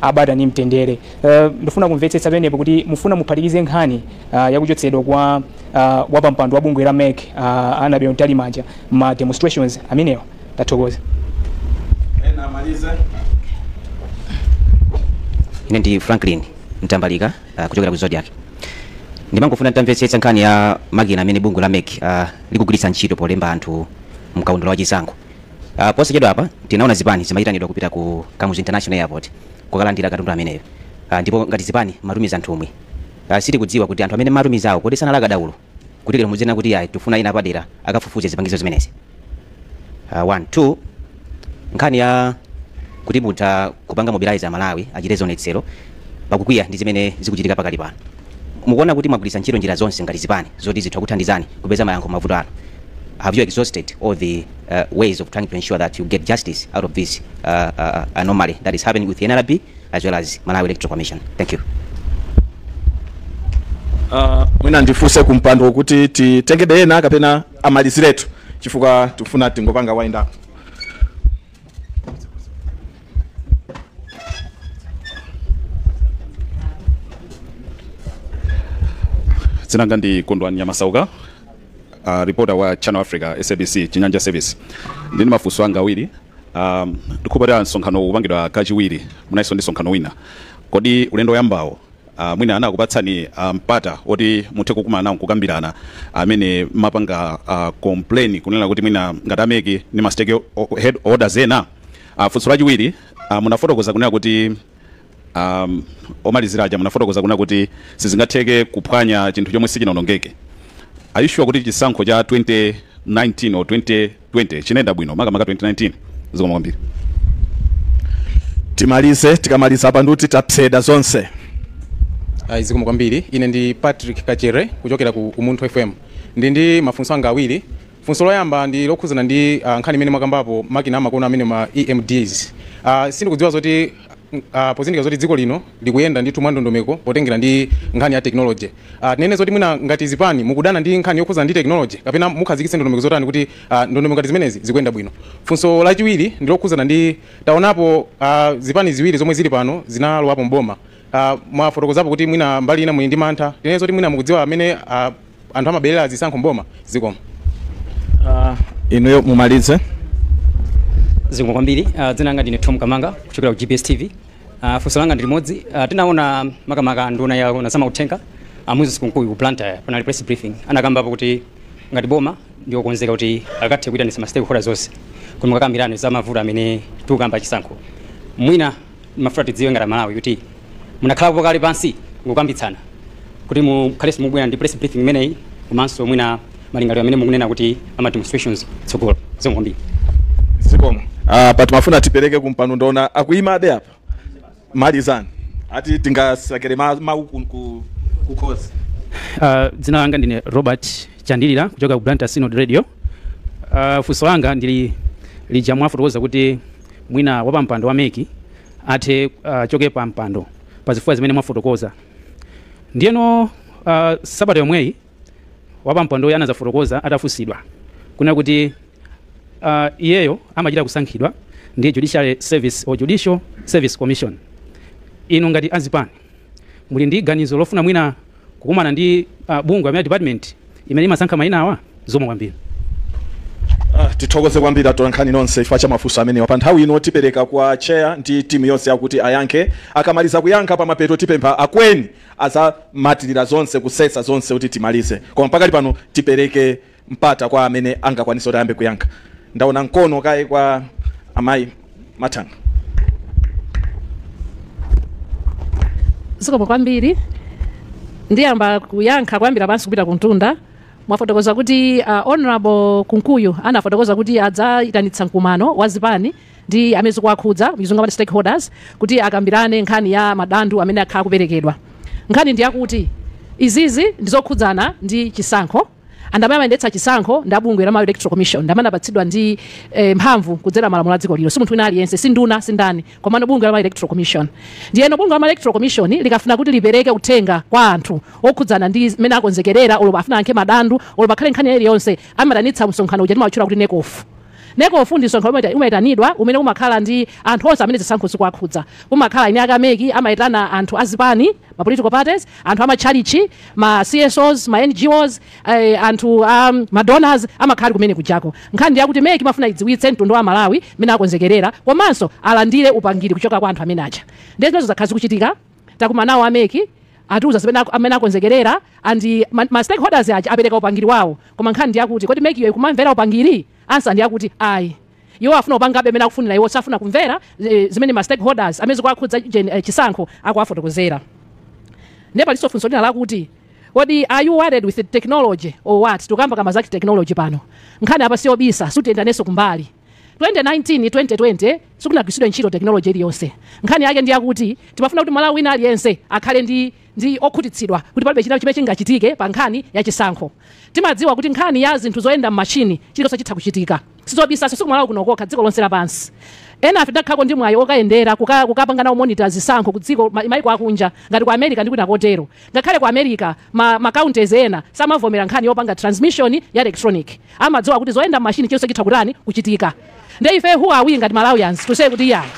Speaker 8: abada ni mtendere ndifuna kumvetsetsa penepo kuti mufuna muphatikize nkhani yakuchotsedwa kwa wapampando wa bungwe la MEC anabe ontali manja ma demonstrations amenewa tathokoza
Speaker 1: ena amalize.
Speaker 7: Ine ndi Franklin Mtambalika kuchokera ku Zodiac. Ndimangofuna tamvetsetsa nkhani ya makina amene bungwe la MEC likugwiritsa ntchito polemba anthu mkaundula wa chisankho. Posachedwa apa tinaona zipani zimayitanidwa kupita ku Kamuzu International Airport kukalandira katundu ameneyo. Ndipo ngati zipani matumiza nthumwi. Sitikudziwa kuti anthu amene matumiza awo kodi sanalaka dawulo kuti lero muzina kuti ayi tufuna ina padera akafufuze zipangizo zimenezi. 1 2 nkhani ya kuti mutha kupanga mobilize Malawi achite zionetsero pakukwiya ndi zimene zikuchitika pakali pano. Mukuona kuti mwagwiritsa ntchito njira zonse ngati zipani zoti zitha kuthandizani kupeza mayankho mavuto ano. Have you exhausted all the ways of trying to ensure that you get justice out of this anomaly that is happening with the NRB as well as Malawi Electoral Commission? Thank you.
Speaker 1: Mwina ndifuse kumpando kuti titengede ena kapena amaliziretu chifukwa tufuna tingopanga wind up.
Speaker 9: Zinanga ndi Kondwani Nyamasauka, reporter wa Channel Africa SABC Chinyanja Service. Ndini mafunso anga awiri. Ndikupata nsonkhano upangidwa kachiwiri munaiso ndi nsonkhano wina. Kodi ulendo yambawo mwina anakupatsani mpata oti muthe kukumana nawo kukambilana amene mapanga complain kunena kuti mwina ngati ameki ni mistake head orders ena. Funso lachiwiri munafotokoza kunena kuti omaliziraja munafotokoza kunena kuti sizingatheke kuphwanya chinthu chomwe sichinawonongeke. Are you sure kuti chisankho cha 2019 or 2020 chinenda bwino makamaka 2019 zikoma kwambiri?
Speaker 1: Timalize tikamaliza apa nduti tapseda zonse.
Speaker 10: Zikoma kwambiri. Ine ndi Patrick Kachere kuchokera ku Umunthu FM. Ndi mafunso anga awiri. Funso loyamba ndi lokhuzana ndi nkhani imene mwakambapo makina amakono amene ma EMDs. Sindikudziwa zoti pozindika zoti dziko lino likuyenda ndi tumandondomeko potengera ndi nkhani ya technology. Tinene zoti mwina ngati zipani mukudana ndi nkhani yokhuzana ndi technology kapena mukhazikitse ndondomeko zotani kuti ndondomeko ngati zimenezi zikuyenda bwino. Funso lachiwiri ndi lokhuzana ndi taonapo zipani ziwiri zomwe zili pano zinalowapo mboma. Mwafotokozapo kuti mwina mbali ina muli ndi mantha. Tinene zoti mwina mukudziwa amene anthu amabelera zisankho mboma zikoma.
Speaker 1: Inuyo mumalize.
Speaker 11: Zikoma kwambiri. Zinanga ndine Tom Kamanga kuchokera ku GPS TV. Funso langa ndi limodzi. Tinaona makamaka nduna ya nasama uthenga amuzi sikunkuyu ku Planta panali press briefing anakambapo kuti ngati boma ndio konzeka kuti akathe kuita nisema stakeholders zonse kuti mukakambirane za mavuto amene tukamba chisankho. Mwina mafuna tidziwe ngati Malawi kuti munakhala pokali pansi ngokambitsana kuti mukhale mubwera ndi press briefing imeneyi komanso mwina malingaliro amene mukunena kuti ama demonstrations tsogolo. Zikoma kwambiri.
Speaker 1: Zikoma. But mafuna tipereke kumpando ndona akuima ade apa. Malizani. Ati tingasakere mau ku cause.
Speaker 4: Dzina langa ndine Robert Chandilira kuchoka ku Blanta Synod Radio. Funso langa ndili lija mwafotokoza kuti mwina wapampando wa MEC athe choke pa mpando pa zifukwa zimene mwafotokoza. Ndiyeno sabata yomweyi wapampando yana zafotokoza atafusidwa kuna kuti iyeyo amachita kusankhidwa ndi Judicial Service or Judicial Service Commission. Inu ngati azipani muli ndi ganizo lofuna mwina kukumana ndi bungwe amene department imene imasankha mayina awa? Zikoma kwambiri.
Speaker 1: Tithokoze kwambiri atolankhani nonse chifukwa cha mafunso amene pa nthawi ino tipereka kwa chair ndi timu yonse yakuti ayankhe. Akamaliza kuyankha pa mapeto tipempha akweni azamatirira zonse kusesa zonse kuti timalize. Koma mpaka pano tipereke mpata kwa amene angakwanisa ayambe kuyankha. Ndaona mkono kae kwa amayi Matanga.
Speaker 6: Zikoma kwambiri. Ndiyamba kuyankha kwambira pansi kupita kuntunda. Mwafotokoza kuti honorable Kunkuyu anafotokoza kuti adzayitanitsa mkumano wa zipani ndi amene zikuwakhudza mizunga pa stakeholders kuti akambirane nkhani ya madandu amene akhala kuperekedwa. Nkhani ndi yakuti izizi ndizokhudzana ndi chisankho. Andamene amayendetsa chisankho ndi bungwe la Malawi Electoral Commission ndamene apatsidwa ndi mphamvu kudzera malamulo a dziko lino. Si munthu wina aliyense, si nduna, si ndani, koma bungwe la Malawi Electoral Commission. Ndiyeno bungwe la Malawi Electoral Commission likafuna kuti lipereke uthenga kwa anthu okhudzana ndi mene akonzekerera olopa afuna ankhe madandu olopa akhale nkhani iliyonse amadanitsa msonkhano uja timawatchula kuti nekofu. neko ufundiso ngomwe umaitanidwa umene umakhala ndi anthu onse amene zisankho zikuwakhudza umakhala ine akameki amaitana anthu azipani ma political parties anthu amachalichi ma CSOs ma NGOs anthu ma donors amakhala kumene kujako nkhani yakuti meki mafuna idziwitse mtundu wa Malawi mene akonzekerera komanso alandire upangiri kuchoka kwa anthu amene acha ndizo zakhazi kuchitika takumanawo ameki atuza zimene amene akonzekerera and ma stakeholders aja apereka upangiri wawo koma nkhani yakuti kodi meki iwe kumamvera upangiri ansa ndi yakuti ayi iwo afuna upanga bemene akufunira iwo safuna kumvera zimene ma stakeholders amene zikuwakhudza chisankho akuwafotokozera ndipo lisofunso lina lakuti kodi are you worried with the technology or what tukamba kama zaki technology pano nkhani apa siyobisa sutiyendaneso kumbali 2019 2020 sikunagwisidwa ntchito technology iliyonse nkhani yake ndi yakuti timafuna kuti Malawi wina aliyense akhale ndi okhutitsidwa kuti palibe china chimene chingachitike pa nkhani ya chisankho timadziwa kuti nkhani ya zinthu zoyenda m'machini chilichonse chitha kuchitika sizobisa siku Malawi kunokokha dziko lonse lapansi ena afi dakhako ndi mwayi okayendera kukapanga nawo monitor zisankho ku dziko maiko akunja ngati ku America ndi kwina kotero ngakhale ku America ma counties ena samavomera nkhani yopanga transmission ya electronic amadziwa kuti zoyenda m'machini chilichonse chitha kutani kuchitika nde ife who are we ngati Malawians to say kuti yayi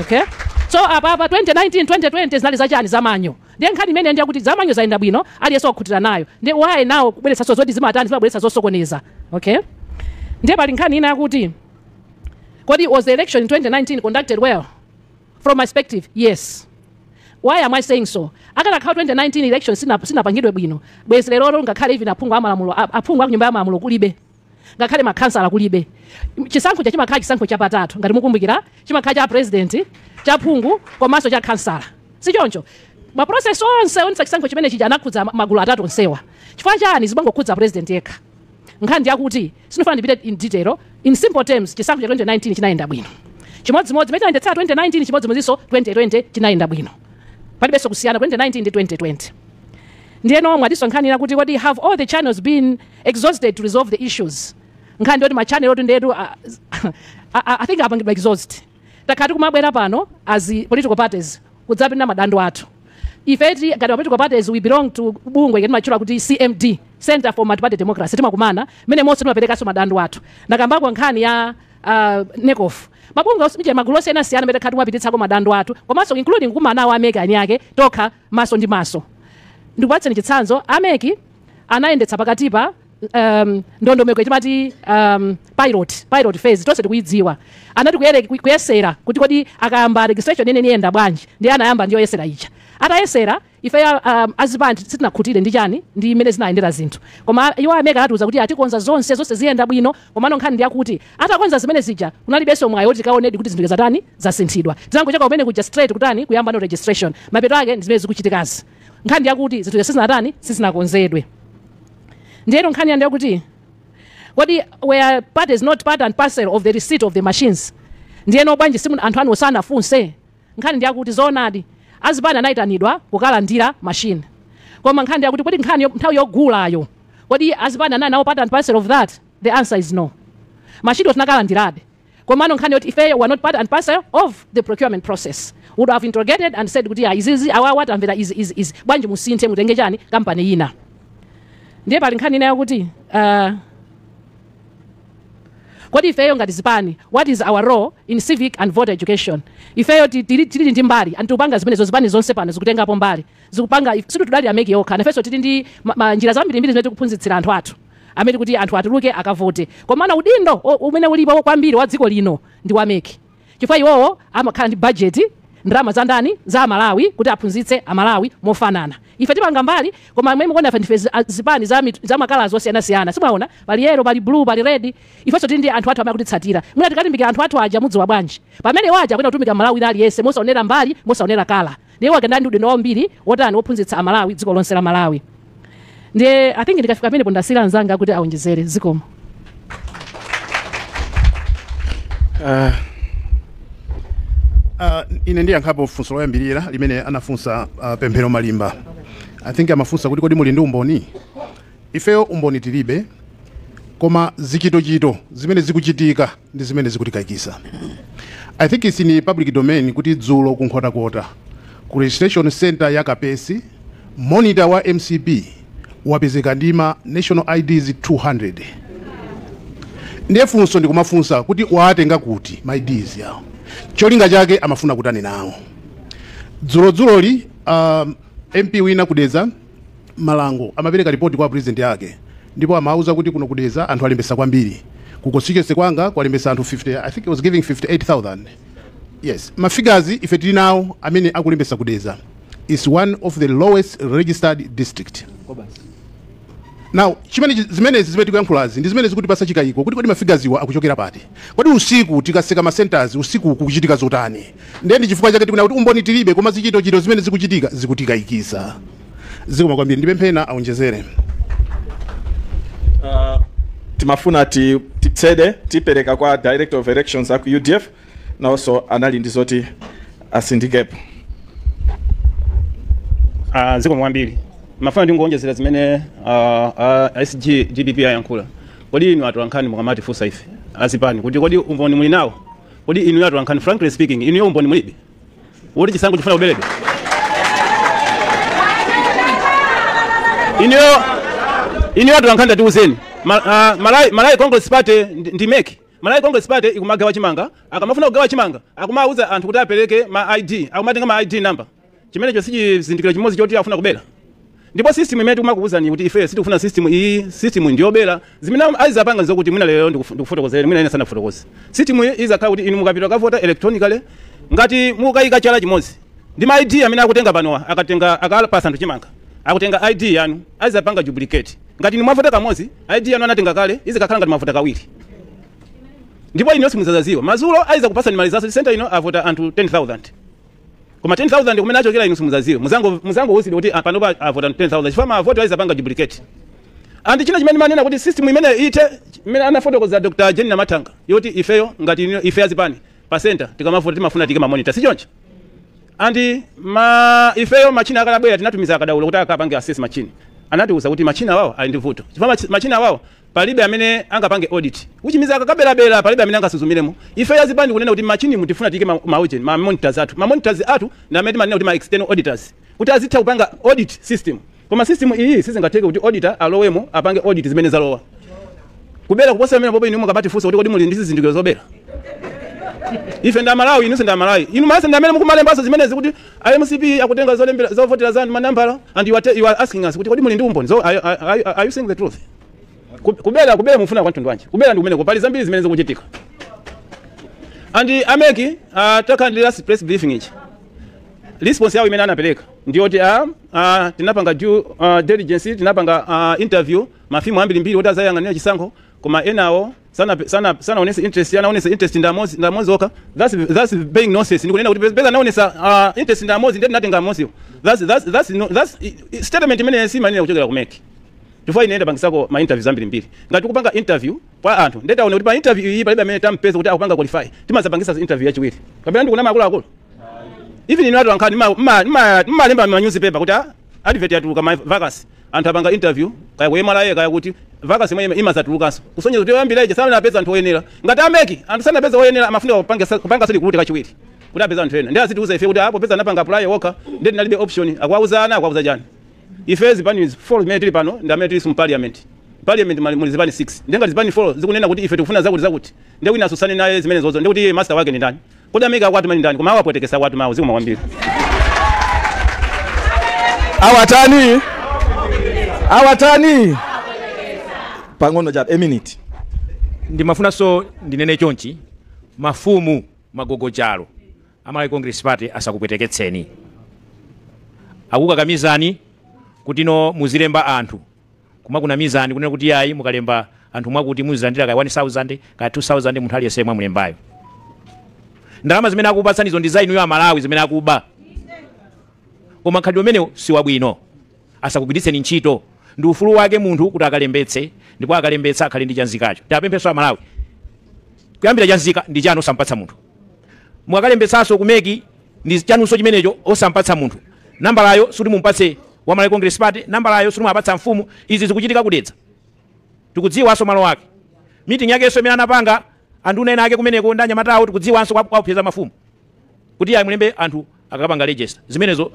Speaker 6: okay so apa 2019 2020 zinali zachani zamanyo ndiye nkhani imene ndiye kuti zamanyo zaenda bwino aliyense wakhutira nayo ndiye waye nawo kubweretsa zoti zimatani zimabweretsa zosokoneza okay ndiye pali nkhani ina yakuti kodi was the election in 2019 conducted well from my perspective yes why am I saying so akanakhala 2019 election sinapangidwe bwino bwezi lero ngakhale even aphungu amalamulo aphungu akunyumba ya malamulo kulibe ngakhale makhansala kulibe chisankho chimakhala chisankho chapatatu ngati mukumbukira chimakhala cha president cha phungu komanso cha khansala sichoncho ma process onse chisankho chimene chija anakhudza magulu atatu onsewa chifukwa chani zibangokhudza president yekha nkhani yakuti sinofana ndipite in detail in simple terms chisankho cha 2019 chinayenda bwino chimodzimodzi meta ndetsa 2019 chimodzimodzinso 2020 chinayenda bwino palibenso kusiyana 2019 ndi 2020 ndiyeno mwadiso nkhani yakuti kodi have all the channels been exhausted to resolve the issues nkhani ndiyoti ma channel oti ndetu I think apangidwa exhaust takati kumabwera pano as political parties kudzapita madando athu ifeti ngati political parties we belong to bungwe ngati machula kuti CMD Center for Multi-Party Democracy timakumana mene monse timaperekaso madando athu nakambako nkhani ya nekof mabunge osimiche magulu osiyana siyana mene khati mwapititsako madando athu komanso including kumana wa ameki ani yake tokha maso ndi maso ndikupatseni chitsanzo ameki anayendetsa pakatipa ndondomeko itimati pilot phase tonse tikuyidziwa anati kuyesera kuti kodi akayamba registration yeneni yenda bwanji ndi anayamba ndiyo yesera ija atayesera ife azipani sitinakhutire ndi chani ndi imene zinayendera zinthu koma iwo ameki anatiuza kuti atikonza zonse ziyenda bwino komano nkhani ndi yakuti atakonza zimene zija kunalibenso mwayi oti tikaonedi kuti zinthu zatani zasinthidwa tinango chaka umene kuja straight kutani kuyamba no registration mapeto ake ndi zimene zikuchitikazi nkhani yakuti zinthu sizinatani sizinakonzedwe ndiyeno nkhani yandi yakuti kodi where parties not part and parcel of the receipt of the machines ndiyeno bwanji anthu anu osanafunse nkhani ndi yakuti zoonadi azipani anayitanidwa kukalandira machine koma nkhani yakuti kodi nkhani nthawi yogulayo kodi azipani anali nawo part and parcel of that the answer is no machine tinakalandirade komano nkhani yoti ife were not part and parcel of the procurement process would have interrogated and said kuti izizi what amvera is bwanji musinthe mutenge chani kampani ina ndiye pali nkhani ina yakuti kodi ifeyo ngati zipani what is our role in civic and voter education ifeyo tili ndi mbali antipanga zimenezo zipani zonse pano zikutengapo mbali zikupanga situ tudali ameki yokha nafenso tili ndi njira zambirimbiri zimene tikuphunzitsira anthu athu amene kuti anthu atuluke akavote komana udindo umene ulipo kwambiri wa dziko lino ndi wameki chifukwa iwowo amakhala ndi budget ndalama za ndani za Malawi kuti aphunzitse Amalawi mofanana ife tipanga mbali koma mweme kuona ndife zipani za makala zosiyana simaona pali yellow pali blue pali red ifeso tindi anthu athu amakutitsatira mwina tikatimbikira anthu athu aja mudziwa bwanji pamene waja kwenda kutumika Malawi nali yese mosaonera mbali mosaonera kala ndiye wakenda ndi udindo wambiri wotani wophunzitsa Amalawi dziko lonse la Malawi ndiye I think ndikafika pamene pondasira nzanga kuti aonjezere zikomo
Speaker 2: ine ndiye nkhapo funso loyambirira limene anafunsa Pemphero Malimba I think amafunsa kuti kodi muli ndi umboni ifeyo umboni tilibe koma zichitochito zimene zikuchitika ndi zimene zikutikayikisa I think it's in public domain kuti dzulo kunkhotakota ku registration center ya Kapesi monitor wa MCP wapezeka ndima national IDs 200 ndiye funso ndikumafunsa kuti watenga kuti my Ds yawo cholinga chake amafuna kutani nawo. Dzuloli MP wina kudeza Malango amapereka ripoti kwa president yake ndipo amauza kuti kuno kudeza anthu alembesa kwambiri ku constituency kwanga kwalembesa anthu 50, I think it was giving 58,000. Yes, mafigures ife tili nawo amene akulembesa kudeza is one of the lowest registered district. Now zimenezi zimene tikuyankhulazi ndi zimene zikuti pasa chikayiko kuti kodi mafigures iwa akuchokera pati, kodi usiku tikaseka ma centers usiku kukuchitika zotani, ndi chifukwa chake tikuna kuti umboni tilibe koma zichito zimene zikutikayikisa. Zikoma kwambiri ndipemphena aonjezere.
Speaker 1: Timafuna tipsede tipereka kwa Director of Elections aku UDF na also anali ndizoti asindikepo.
Speaker 12: Zikoma kwambiri. Mafuna ndingoonjezera zimene SG GBP yankula. Kodi inu watu ankhani mukamati fusa ife azipani kuti kodi umboni muli nawo, kodi inu watu ankhani frankly speaking inu umboni mulibe, woti chisango chifuna ubelebe inu watu ankhani tatiuzeni malai Congress Party ndimeki malai Congress Party ikumagawa chimanga akamafuna kugawa chimanga akumauza anthu kuti apereke ma ID akumatenga ma ID number chimene chosizindikira chimozi choti afuna kubela. Ndipo system imene tikumakuuzani kuti ife sitikufuna system ndiyobela zimene azapanga zokuti mwina lero ndikufotokozera mwina ine sana fotokoza. System izakhala kuti inu mukapita kavota electronically ngati mukayika chala chimozi ndi ma ID amene akutenga panowa akapasa anthu chimanga akutenga ID yanu azapanga duplicate. Ngati ni mwavota kamozi ID yanu anatenga kale izakhala ngati mwavota kawiri. Ndipo ino simuzazaziwa mazulo aiza kupasa ni malization center ino avota anthu 10,000. Koma 10,000 kumene achokera inu simuzaziwa muzango usidi kuti panopa avota 10,000 chifama avota azapanga duplicate. Andi china chimene manena kuti system imene ite imene anafotokoza Dr. Jenny Namatanga yoti ifeyo ngati ife azipani pa center tikamavota timafuna tike ma monitor sichoncho. Andi ifeyo machina akalabwera tinatumiza akadaulo kuti akapange assess machine. Anatiuza kuti machina wao ali ndi vuto. Chifama machina wao palibe amene angapange audit. Uchimiza akakabela palibe amene angasuzumilemo. Ife yazipani kunena kuti machini mutifuna tike ma monitors atu. Ma monitors atu na amene manena kuti ma external auditors. Kuti azitha kupanga audit system. Koma system iyi sizingateke kuti auditor alowemo apange audit zimene zalowa. Kubela kuposa amene popo inu mukabati fuso kuti kodi muli ndi zizindikiro zobela. Ife nda Malawi inu senda Malawi. Inu mase nda amene mukumalembaso zimene zikuti IMCP akutenga zolembera zovotera zanu manambala and you are asking us kuti kodi muli ndi umboni. So are you saying the truth? Kubela mufuna kwa ntundwanje. Kubela ndi kumene kupali zambiri zimene zikuchitika. Andi ameki takandira press briefing ichi. Response yawo imene anapereka ndiyoti tinapanga due diligence tinapanga interview mafimu ambiri oti azayang'anira chisankho koma enawo sana onese interest ndamozi oka. That's being nonsense. Ndikunena kuti peza naonesa interest ndamozi ndi natenga mozi. That's statement imene simanena kuchokera kumeki. Chifukwa inaenda bangisako ma interviews ambiri. Ngati kupanga interview kwa anthu ndetaona kuti pa interview iyi palibe amene tampeza kuti akupanga qualify. Timazapangisa interview yachiwiri. Kapena ndikunama akulu. Even in watu ankani malemba ma newspaper kuti advert yatuluka ma vacancy anthu apanga interview kaya kuyemala yeka kuti vacancy mwe imazatulukanso kusonyeza kuti oyambira ije sana napeza anthu oyenera ngati ameki anthu sana napeza oyenera amafuna kupanga sali kuti kachiwiri kuti apeza anthu ena ndi azitiuza ife kuti apo peza napanga apply woka ndi nalibe option akwauza jani ife zipani 4 zimene tili pano ndi amene tili mu parliament muli zipani 6 ndenga zipani 4 zikunena kuti ife tikufuna zakuti ndi wina asusane naye zimene zozo ndi kuti master wake ni ndani kodi ameka akwati mali ndani koma awapotekesa kwatu mawo zikoma kwambiri
Speaker 1: awatani pang'ono jab a minute
Speaker 4: ndimafuna so ndinene chonchi mafumu magogochalo amalawi Congress Party asakupweteketseni akukakamizani kuti no muzilemba anthu kuma kuna mizani kunena kuti yayi mukalemba anthu mwakuti muzilandira kaya 1000 kaya 2000 munthu aliyense mwa mulembayo ndalama zimene akupatsani izo ndi za inu ya Malawi zimene akuba koma khadi umene si wabwino asakugwiritseni ntchito ndi ufulu wake munthu kuti akalembetse ndipo akalembetsa akhale ndi chanzikacho tapempheso a Malawi kuyambira chanzika ndi chanu osampatsa munthu mukakalembetsanso kumeki ndi chanunso chimenecho osampatsa munthu nambalayo suti mumpatse wa Malawi Congress Party nambalayo suti mupatsa mfumu izi zikuchitika kudetsa tikudziwanso malo wake meeting yakenso imene anapanga anduna ena ake kumeneko ndanyamatawo tikudziwanso kwaupeza mafumu kuti ayi mulembe anthu akapanga register zimenezo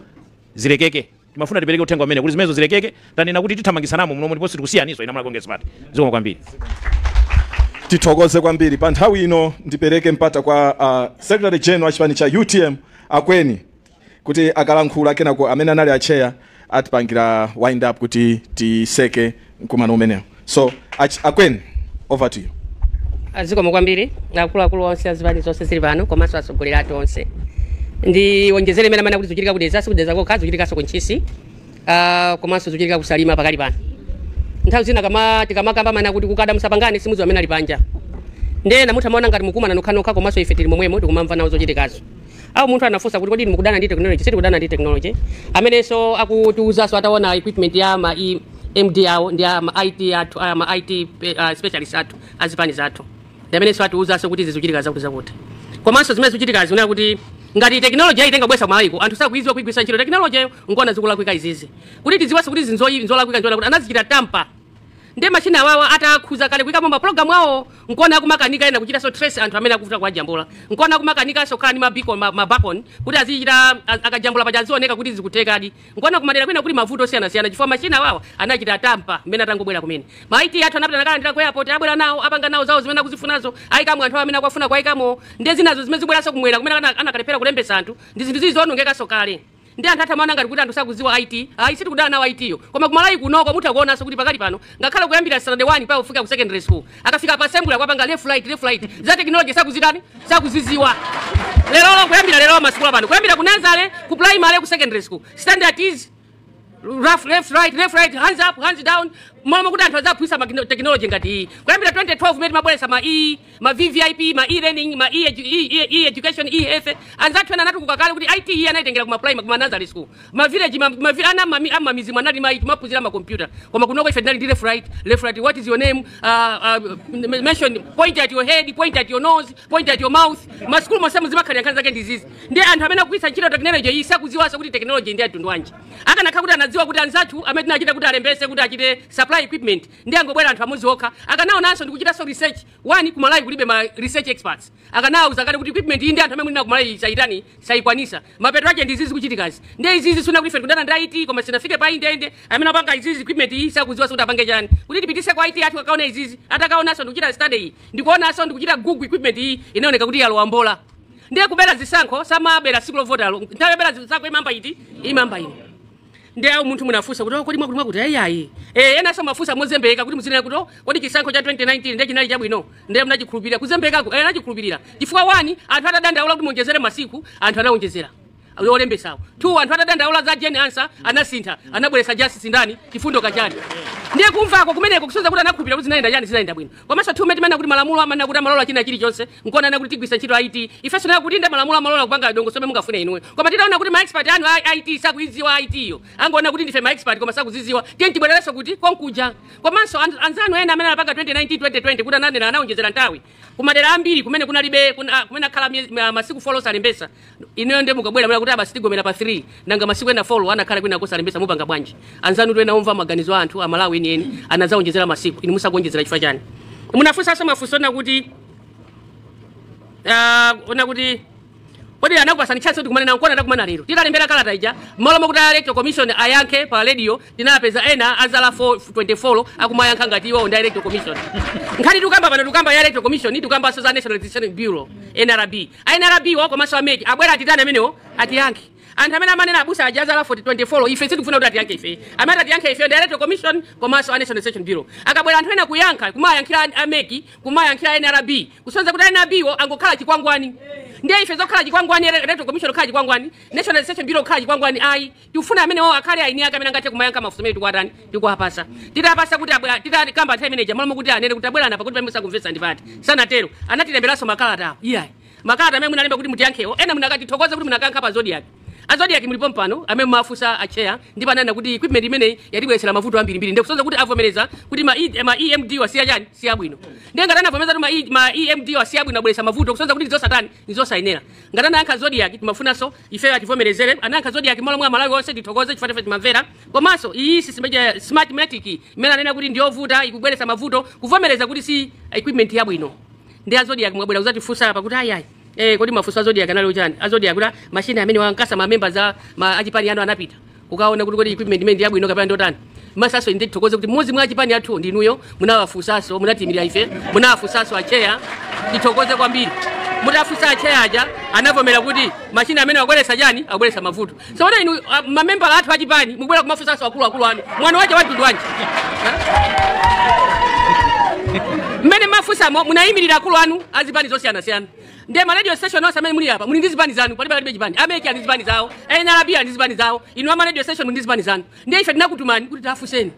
Speaker 4: zilekeke timafuna tipereke uthenga umene kuti zimenezo zilekeke tanena kuti tithamangisanamo muno ndipo sitikuyaniso ina Malawi Congress Party zikoma kwambiri
Speaker 1: tithokoze kwambiri pa nthawi ino ndipereke mpata kwa Secretary General chipani cha UTM akweni kuti akalankhula kenako amene anali acheya atipangira wind up kuti tiseke mkumano umenewo. So akweni, over to you.
Speaker 13: Aziko kwambiri akulu onse azibali zonse zili pano komanso asogolera tonse ndi wonjezere mena mana kuti zuchirika kudeza kudeza ko kazi zuchirika so kunchisi komanso zuchirika kusalima pakali pano nthawi zina kama tikamakamba mana kuti kukada musapangane simuzo amene ali panja ndena mutha maona ngati mukuma nanokhanoka komanso ife tili momwemo tikumamva nawo zochitikazo au munthu anafunsa kuti kodi mukudana ndi technology siti kudana ndi technology amenenso akutiuza so ataona equipment ya ma MD awo ndi ma IT athu ma IT specialist athu azipani zathu ndamenenso atiuza so kuti zizuchitika zakuti komanso zimene zizuchitika zina kuti ngati technology aitenga bwesa mwaiko anthu sakuiziwa kuigwisa ntchito technology ngona zikula kwika izizi kuti tiziwasa kuti zinzola kwika njona kuti anazichita tampa ndi machine awawa atakhuza kale kuika bomba program wawo nkona kumakanika ena kuchita so trace anthu amene akuvuta kwa jambula nkona kumakanika so kani mabiko mabacon kuti azichita akajambula pachazioneka kuti zikutekadi nkona kumadera kwina kuti mavuto siyana chifukwa machine awawa anachita tampa mmene atangobwera kumene maiti athu anapita nakala ndira ku airport abwera nawo apanga nawo zawo zimene akuzifunazo ayikamwe anthu amene akufuna kwaikamo ndi zinazo zimene zibwera so kumwera kumene anakalepera kulembesa anthu ndi zinthu zizonongeka so kale ndi anthu athamana ngati kuti anthu sakuziwa IT siti kudana nawo IT yo koma kumalayi kunoko mutha kuona so kuti pakali pano ngakhala kuyambira standard 1 pa ufika ku secondary school akafika pa assembly kwapanga left right za technology sakuzitani sakuziziwa lero kuyambira lero masukula pano kuyambira ku nursery ku primary ku secondary school standard is left right hands up hands down mama kuti anthu azaphwisa technology ngati iyi kuyambira 2012 meti mabweresa ma VVIP ma e-learning ma e-education e-health anzathu ena anati kukakale kuti IT iyi anaitengera kuma primary kuma nursery school ma village ana mizimu anati maphunzira ma computer koma kunoko ife ndali left right what is your name mention point at your head point at your nose point at your mouth masukulu mosemu zimakhali yankhanza zake ndizizi ndi anthu amene akuisa ntchito technology iyi sakuziwasa kuti technology ndi atundu wanji akanakha kuti anadziwa kuti anzathu amene tinachita kuti alembese kuti achite supply equipment ndi angobwera anthu amuzi okha akanawo nanso ndikuchita so research wani kumalayi kulibe ma research experts akanawo zakati kuti equipment iyi ndi anthu amene mulina kumalayi saitani saikwanisa mapeto ake ndizizi kuchitikazi ndi izizi suna kuti ife tikudana ndi IT koma sinafike pa indende amene apanga izizi equipment iyi sakuziwa kuti apange chani kuti tipitise kwa IT athu akaona izizi atakaonanso ndikuchita study iyi ndikuonanso ndikuchita Google equipment iyi inaoneka kuti yalowambola ndiye kubera zisankho samabera sikolo votalo nthawi bera zisankho imamba ino ndiye munthu munafunsa kuti kodi mwakuti mwakuti ayayi ena samafunsa mozembeka kuti muzinena kuti kodi chisankho cha 2019 ndiye chinali chabwino ndiye mnachikhulupirira kuzembekako anachikhulupirira chifukwa 1 anthu atadandaula kuti muonjezere masiku anthu anaonjezera olembesawo 2 anthu atadandaula za gen answer anasintha anabweresa justice ndani chifundo kachani ndiye kumvako kumeneko kusunza kuti anakhulupirira kuti zinaenda chani zinaenda bwino komanso 2 meti mana kuti malamulo amana kuti amalola china chilichonse nkona ana kuti tigwisa ntchito IT ifenso nayo kuti ndi malamulo amalola kupanga dongo somwe mungafune inuyo koma titaona kuti ma expert anu IT sakuiziwa IT yo angoona kuti ndife ma expert koma sakuziziwa tiye tibwerereso kuti konkuja komanso anzanu ena amene anapanga 2019 2020 kuti ananena anaonjezera nthawi kumadera ambiri kumene kunalibe kumene akhala masiku follow alembesa ineyo ndi mukabwera mwana kuti abasitigomera pa 3 nanga masiku ena follow anakhala kwina kosa alembesa mupanga bwanji anzanu tu ena umva maganizo anthu amalawi eni anazaonjezera masiku ini musakuonjezera chifukwa chani munafunsa mafunso na kuti ona kuti kodi anakupasani chance kuti kumana nankona anakumana lero titalembera kalata ija malo mokuti electoral commission ayankhe pa radio tinapeza ena azala 24 akumayankha ngati iwo ndi electoral commission nkhani tukamba pano tukamba ya electoral commission tukamba so za National Election Bureau NRB wako maso ameki abwera atitana amenewo atiyankhe anthu amene amanena abusa ajazala 24 ife sitikufuna kuti atiyankhe ife amene atiyankhe ife ndi electoral commission komanso National Election Bureau akabwera anthu ena kuyankha kumayankhira ameki kumayankhira NRB kusonza kuti NRB wo angokhala chikwangwani ndiye ife zokhala chikwangwani electoral commission khala chikwangwani National Election Bureau khala chikwangwani ayi tifuna amene wo akhale aini yake amene angathe kumayankha mafunso amene tikuatani tikuapasa titapasa kuti titakamba nthawi imeneja malo mokuti anene kuti abwera napa kuti pamwe sakumvetsa ndipati sanatero anatilemberanso makalata awo iyayi makalata amene munalemba kuti mutiyankhewo ena munakati thokoze kuti munakankha pa zodiac azodiac mulipo mpano amene mafusa acheya ndipo anana kuti equipment imene yatibweresera mavuto ambirimbiri ndi kusonza kuti avomereza kuti ma EMD wasiya chani siya bwino ndiye ngati anavomereza kuti ma EMD wasiya bwino abweresa mavuto kusonza kuti ndizosatani ndizosayenera ngati anayankha zodiac timafunanso ife ativomerezere anayankha zodiac malo mwa malawi onse tithokoze chifukwa timamvera komanso iyi system smart metric imene anena kuti ndiyovuta ikubweresa mavuto kuvomereza kuti si equipment yabwino ndi azodiac mwabwera kuzatifunsa apa kuti ayayi kodi mafunso azodiac anali uchani azodiac kuti machine amene wankasa ma members za achipani anu anapita kukaona kuti kodi equipment imene ndiyabwino kapena ndotani masaso ndi titokoze kuti mmodzi mwa chipani athu ndinuyo munawafusaso munatimirira ife munawafusaso acheya titokoze kwambiri mutafusa acheya aja anavomera kuti machina amene akubweresa chani akubweresa mavuto so inu mamembala athu achipani mubwera kumafusaso akuluakulu anu mwana wache watundu wanji mmene mafusamo munayimirira akulu anu azipani zosiyanasiyana ndiye ma radio station onse amene muli apa muli ndi zipani zanu palibe chipani ameke ali zipani zawo NRB ali zipani zawo inu ama radio station muli ndi zipani zanu ndiye ife tinakutumani kuti tafuseni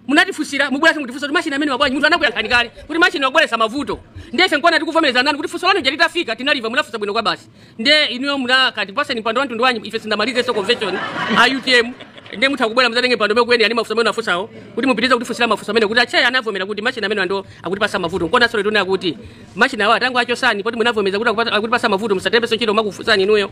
Speaker 13: munatifusira mubwera mutifusa kuti machina amene wabwanyi munthu anakuyankhani kale kuti machina akubweresa mavuto ndiye ife nkuona tikuvomereza nanu kuti fuso lanu nje litafika tinaliva munafusa bwino kwa basi ndiye inuyo munakati paseni mpando wantundu wanyi ife sindamalize so convention a UTM ndiye mutha kubwera muzatenge mpando mekweni ani mafusa amene afusawo kuti mupitirize kutifusira mafusa amene kuti acheya anavomera kuti machina amene ando akutipasa mavuto nkona sole tuna kuti machina awa tangu achosani poti munavomeza kuti akutipasa mavuto musatembeso ntchito makufusani inuyo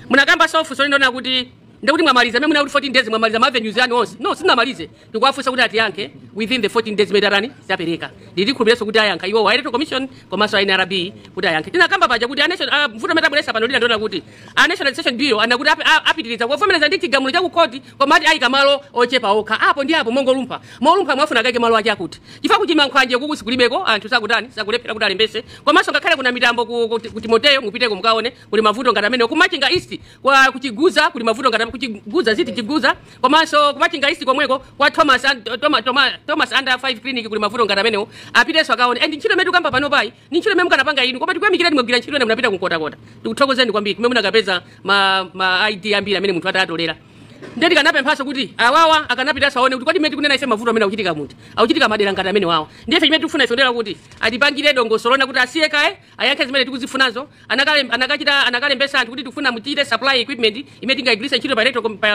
Speaker 13: munakamba so fuso ndona kuti ndikuti mwamaliza mimi kuti 14 days mwamaliza ma avenues yani onse no sinamalize ndikuwafusa kuti atiyanke within the 14 days medarani zapereka ndikukhulupireso kuti ayanka iwo electoral commission komanso NRB kuti ayanke tinakamba paja kuti mvuto metabweresa pano ndina kuti national session bureau anakuti apitiriza kuvomereza ndi chigamulo cha kukoti komati ayika malo ochepa okha apo ndi apo mongolumpha mwafuna kake malo ache akuti chifukwa kuti mankhwanje kukusi kulibeko anthu sakutani sakulephera kuti alembese komanso ngakhale kuna mitambo ku Timoteyo mupiteko mukaone kuli mavuto ngati amene kumachinga east kwa kuchiguza kuli mavuto ngati kuchiguza ziti chiguza komanso kumachinga east komweko kwa Thomas under 5 clinic kuli mavuto ngati amene apiteso akaone and ntchito medu kamba pano pai ni ntchito memu kanapanga inu koma tikuyamikira mwagwira ntchito munapita kunkota tikuthokozeni kwambiri kumwe munakapeza ma ID ambiri amene munthu atatolera ndeti kanapemphaso kuti awawa akanapitaso aone kuti kodi meti kunena ife mavuto amene akuchitika muti akuchitika madera ngati amene wawa ndiye ife chimene tikufuna ife ndera kuti atipangire dongosolona kuti asiye kaye ayankhe zimene tikuzifunazo anakalembesa anthu kuti tikufuna muchite supply equipment imene tingayigwiritse ntchito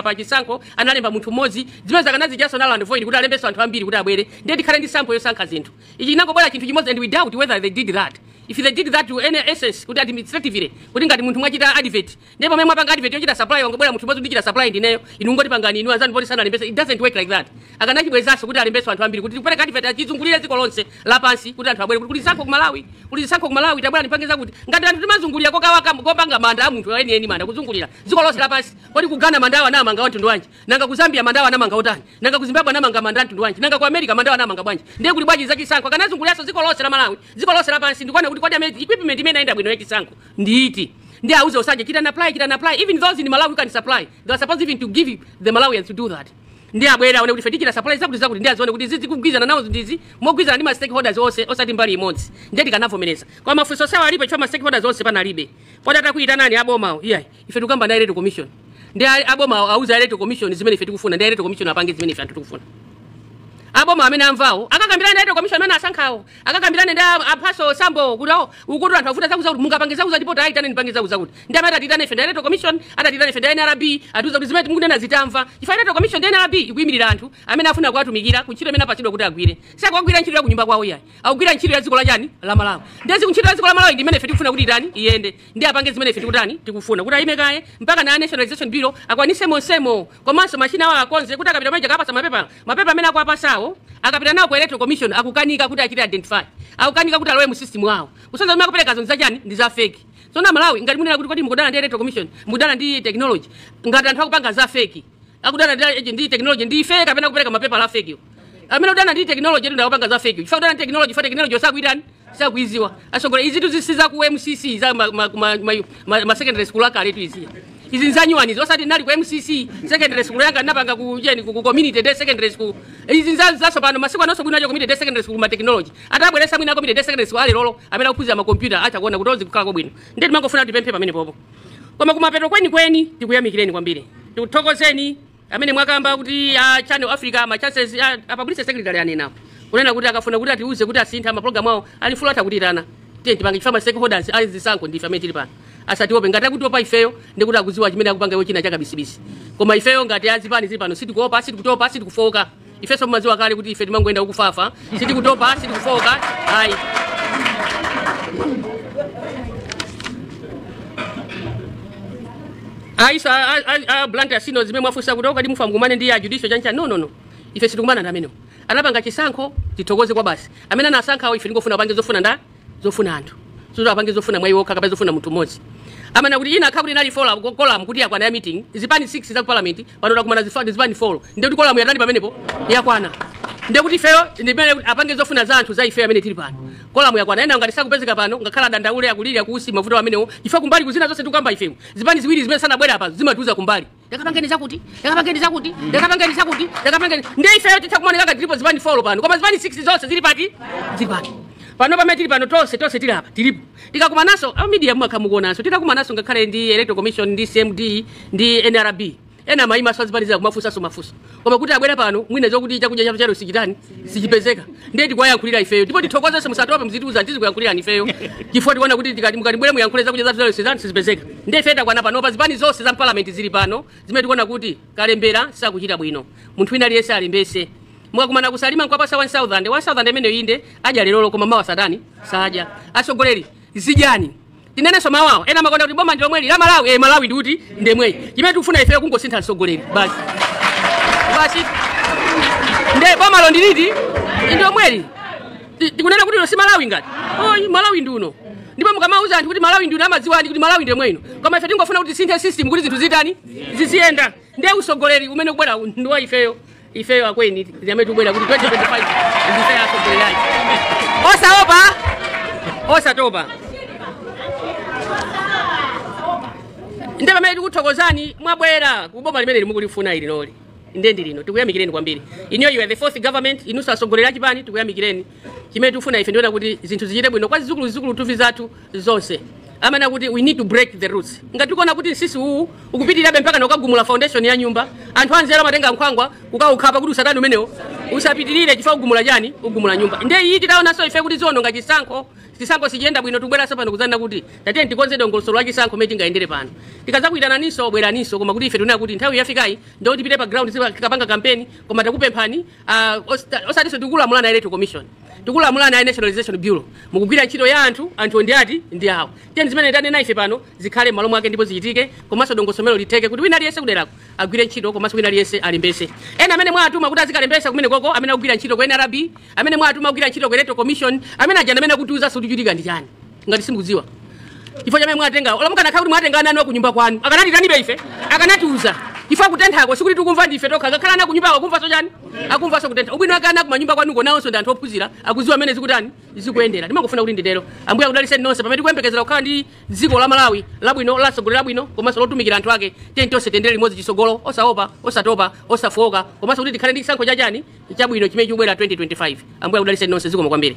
Speaker 13: pa chisankho analemba munthu mmodzi zimene zakanazijaso nalo and void kuti alembeso anthu ambiri kuti abwere ndiye tikhale ndi sample yosankha zinthu ichi inangobwera chinthu chimodzi and we doubt whether they did that if they did that to any essence kuti administratively kuti ngati munthu mwachita advert ndipo pamene mwapanga advert yochita supply wangobwera munthu mmodzi ndichita supply ndineyo inu ngoti pangani inu anzani poti sana alembese it doesn't work like that akanachibwezaso kuti alembeso anthu ambiri kuti tipereka advert achizungulire dziko lonse lapansi kuti anthu abwere kuti kulisankho ku Malawi tabwera nipangeza kuti ngati anthu timazungulira kopanga manda a munthu eni manda kuzungulira dziko lonse lapansi kodi kugana manda awa anamanga mtundu wanji nanga ku Zambia manda awa anamanga utani nanga ku Zimbabwe anamanga manda mtundu wanji nanga ku America manda awa anamanga bwanji ndiye kuti bwaji zachisankho akanazunguliranso dziko lonse la Malawi dziko lonse lapansi ndikuona kuti kodi equipment imene inaenda bwino yachisankho ndiiti ndiye auze usanje kita apply even those in Malawi can supply they are supposed even to give the Malawians to do that ndiye abwera aone kuti fetikira supply zakuti ndiye azione kuti zizi kugwizana nawo ndizi mogwizana ndi ma stakeholders onse osati mbali imodzi ndiye tikanavomereza kwa mafunso sawa alipo choma stakeholders onse panalibe poti atakuita nani aboma iye ife tukamba na electoral commission ndiye aboma auza electoral commission zimene ife tikufuna ndiye electoral commission apange zimene ife tikufuna aboma amene amvawo akakambirana ndi commission amene asankhawo akakambirana ndi aphaso sambo kuti ukuti anthu afuta zakuza kuti mungapange zakuza ndipo taitane nipange zakuza kuti ndi amene atitane ife ndi electoral commission atitane ife ndi NRB atuza kuti zimene timukunena zitamva ife electoral commission ndi NRB ikuyimirira anthu amene afuna kuwatumikira ku ntchito imene apatsidwa kuti agwire sakugwira ntchito ya kunyumba kwawo yayi akugwira ntchito ya dziko la chani la Malawi ndi ntchito ya dziko la Malawi ndi imene ife tikufuna kuti itani iyende ndi apange zimene ife tikutani tikufuna kuti ayime kaye mpaka na National Election Bureau akwanise monsemo komanso machina awo akonze kuti akapita manja kapasa mapepa amene akuapasawo akapita nawo ku electoral commission akukanika kuti achite identify akukanika kuti alowe mu system wawo kusonza zimene akupereka zonse zachani ndi za fake so na Malawi ngati munena kuti kodi mukudana ndi electoral commission mukudana ndi technology ngati anthu akupanga za fake akudana ndi technology ndi fake kapena kupereka mapepa la fake amene udana ndi technology ndi akupanga za fake chifukwa udana ndi technology fa technology osakuitani sakuiziwa asogole izi tuzisiza ku MCC za ma secondary school akale tuiziya izi nzanyuwani osati nali ku MCC secondary school yanga napanga ku community day secondary school izi nzaso pano masiku anonso kunacho community day secondary school ma technology atabweresa mwina community day secondary school ali lolo amene akuphunzira ma computer acha kuona kuti ozi kukhala bwino ndi timangofuna tipemphe pamene popo koma kumapeto kweni tikuyamikireni kwambiri tikuthokozeni amene mwakamba kuti Channel Africa ma chances apabulise secretary anenapo kunena kuti akafuna kuti atiuze kuti asintha ma program awo alifula atakutirana tipange chifama stakeholders azisankho ndife amene tili pano asatiope ngati akutopa ifeyo ndikuti akuziwa chimene akupanga iwo china chaka bisibisi koma ifeyo ngati azipani zili pano sitikuopa sitikutopa sitikufoka ifeso mumaziwa kale kuti ife timangoenda ukufafa sitikutopa sitikufoka hayi aisa blunt asino zimene mwafusa kuti okati mufa mkumane ndi ya judicial chancha no ife situkumana namene anapanga chisankho tithokoze kwa basi amene anasankhawo ife ndingofuna apange zofuna anthu suzo apange zofuna mwayi wokha kapena zofuna munthu mmodzi amana kuti ina akhakuti inali column kuti yakwana ya meeting zipani 6 za parliament panoda kumana zipani 4 ndi kuti column yatani pamenepo yakwana ndi kuti ifeyo ndimene apange zofuna za anthu za ifeyo amene tili pano column yakwana ena ngati sakupezeka pano ngakhala dandaule akulira kusi mavuto amenewo ife kumbali kuzina zonse tikamba ifeyo zipani ziwiri zimene sanabwera apa zimatuza kumbali yakapangeni zakuti ndi ifeyo titakumanika ngati ndipo zipani 4 pano koma zipani 6 zonse zili pati pano pamene tili pano tonse tili apa tilipo tikakumanaso media mwakamukonanso titakumanaso ngakhale ndi electoral commission ndi CMD ndi NRB ena maima swazipaniza kumafusa mafuso koma kuti abwera pano mwina zokuti chakudya chapo chalo sichitani sichipezeka ndiye kwayankulira ifeyo ndipo tithokozese musatope mzituza ndizi kuyankulira ifeyo chifukwa tikuona kuti mukatibwere muyankhule zakudya zapo chalo sizipezeka ndiye feta kwana pano pa zipani zonse za parliament zili pano zimene tikuona kuti kalembera sakuchita bwino munthu wina aliyense alembese mwakumana kusalima nkwapasa 1000 imene inde aja lero koma mawa satani saja asogoleri zijani tinenenso mawawo ena makonda kuti boma ndilomweli la Malawi Malawi ndikuti ndemweyi chimene tikufuna ifeyo kungosintha msogoleri basi nde boma lo ndiliti ndiomweli tikunena kuti si Malawi ngati Malawi ndiuno ndipo mukamauza anthu kuti Malawi ndiuno amadziwani kuti Malawi ndemweyino koma ife tingofuna kuti sinthe system kuti zinthu zitani ziziyenda ndiye usogoleri umene kubwera ndiwa ifeyo akweni amene tikubwera kuti 2025 ndifeyo asogoleri osatopa ndi pamene tikuthokozani mwabwera kuboma limene limukulifuna ili noli ndendi lino tikuyamikireni kwambiri you are the fourth government inuso asogolera chipani tikuyamikireni chimene tikufuna ife ndiona kuti zinthu zichite bwino kwa zizukulu tuvi zathu zonse amana kuti we need to break the roots ngati tikuona kuti sisi ukupitirirabe mpaka nokagumula foundation ya nyumba anthu anzera matenga nkhwangwa ukaukhapa kuti usatani umenewo usapitirire chifukwa ugumula chani ugumula nyumba ndiye iyi titaonanso ife kuti ziononga chisankho sichiyenda bwino tubweranso pano kuzanena kuti tatiyeni tikonze dongosolo la chisankho mene tingayendere pano tikazakuyitananinso bweraninso koma kuti ife tinena kuti nthawi yafikayi ndiyo tipite pa ground tikapanga kampeni koma takupemphani osatinso tikulamulana electoral commission tikulamulana nationalization bureau mukugwira ntchito ya anthu ndi awo tiyeni zimene tanena ife pano zikhale m'malo mwake ndipo zichitike komanso dongosolo liteke kuti wina aliyense kuderako agwire ntchito komanso wina aliyense alembese ena amene mwatuma kuti azikalembesa kumene koko amene akugwira ntchito ku NRB amene mwatuma kugwira ntchito ku electoral commission amene ajana amene akutiuza sutichitika ndi chani ngati simukudziwa chifukwa chamene mwatenga olamuka nakhala kuti mwatenga nani ku nyumba kwanu akanatitanibe ife akanatiuza chifukwa kutenthako sikuti tikumva ndife tokha ngakhala ana ku nyumba akumvanso chani akumvanso kutentha ubwino akana ku manyumba kwanuko nawonso ndi anthu ophunzira akudziwa amene zikutani zikuyendera ndimangofuna kuti nditero ambuye akudaliseni nonse pamene tikuyembekezera kukhala ndi dziko la Malawi labwino lasogolera labwino komanso lotumikira anthu ake tiyeni tonse tiyendere limodzi chisogolo osatopa osafoka komanso kuti tikhale ndi chisankho chachani chabwino chimene chikubwera 2025 ambuye akudaliseni nonse zikomo kwambiri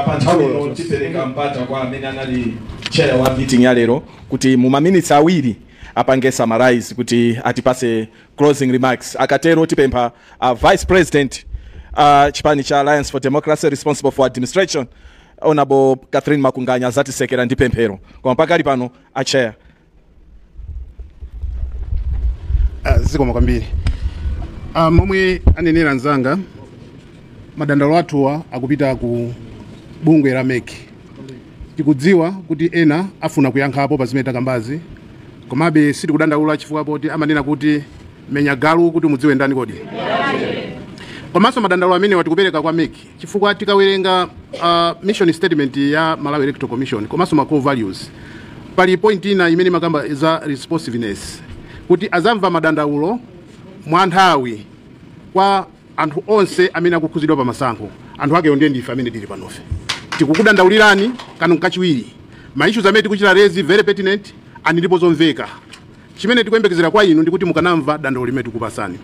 Speaker 1: panthawi tipereka mpata kwa amene anali chair wa meeting ya lero kuti mu maminitsi awiri apange summarize kuti atipase closing remarks akatero tipempha vice president chipani cha Alliance for Democracy responsible for administration honorable Catherine Makunganya zatisekera ndi pemphero koma pakali pano a chair
Speaker 2: zikomo kwambiri momwe anenera nzanga madandalo athuwa akupita ku bungwe la MEC tikudziwa kuti ena afuna kuyankhapo pa zimene takambazi komabe sitikudandaula chifukwa poti amanena kuti menya galu kuti mudziwe ndani kodi komanso madandalo amene watikupereka kwa MEC chifukwa tikawerenga mission statement ya Malawi Electoral Commission komanso ma core values pali point ina imene makamba za responsiveness kuti azamva madandaulo mwa nthawi kwa anthu onse amene akukhuzidwa pa masankho anthu ake onde ndife amene tili panofe tikukudandaulirani kanu kachiwiri ma issues amene tikuchita rezi very pertinent ani ndipo zomveka chimene tikuyembekezera kwa inu ndikuti mukanamva dandaulo limene tikupasani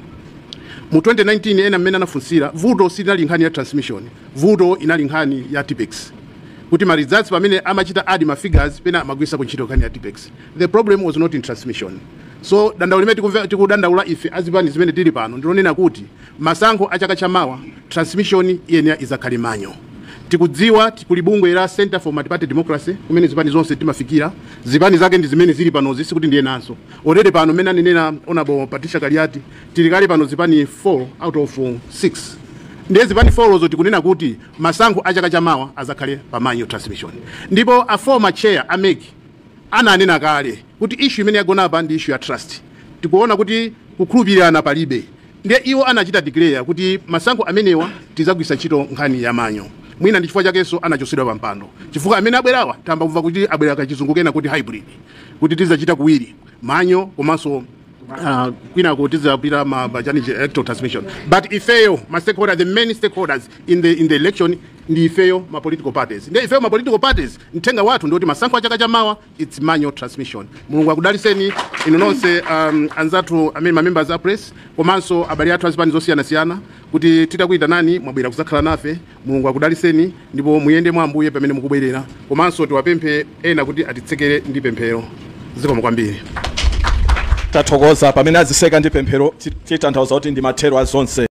Speaker 2: mu 2019 ena mmene anafunsira vuto silinali nkhani ya transmission vuto inali nkhani ya TPEX kuti ma results pamene amachita add ma figures pena amagwisa kuntchito nkhani ya TPEX the problem was not in transmission so dandaulo limene tikudandaula ife azipani zimene tili pano ndilonena kuti masankho achaka chamawa transmission yenera izakhale manyo tikudziwa tikulibungwe la Center for Multi-Party Democracy kumene zipani zonse timafikira zipani zake ndi zimene zili pano zisi kuti ndiye naso already pano mena nenena honorable Patricia Kaliati tilikali pano zipani 4 out of 6 ndiye zipani 4 zo tikunena kuti masankho achaka chamawa azakhale pamanyo transmission ndipo a former chair ameki ananena kale kuti issue imene yagona apa ndi issue ya trust tikuona kuti kukhulupirana palibe ndiye iwo anachita declare kuti masankho amenewa tizagwisa ntchito nkhani ya manyo mwina ndi chifukwa chakenso anachosedwa pa mpando chifukwa amene abwerawa tamba kumva kuti abwera kachizungu kena kuti hybrid kuti tizachita kuwiri manyo komanso kwina kuti tizapita mabajani electoral transmission but ifeyo ma stakeholders the many stakeholders in the election ndi ifeyo ma political parties ndi ifeyo ma political parties mtenga watu ndoti masankho achaka chamawa it's manual transmission. Mulungu akudaliseni inu nonse anzatu amene ma members a press komanso abali athu azipani zosiyana kuti titakuita nani mwabwera kuzakhala nafe. Mulungu akudaliseni ndipo muyende mwambuye pamene mukubwerera komanso tiwapemphe ena kuti atitsekere ndi pemphero. Zikomo kwambiri.
Speaker 1: Tathokoza pamene aziseka ndi pemphero titanthauza kuti ndi mathero azonse.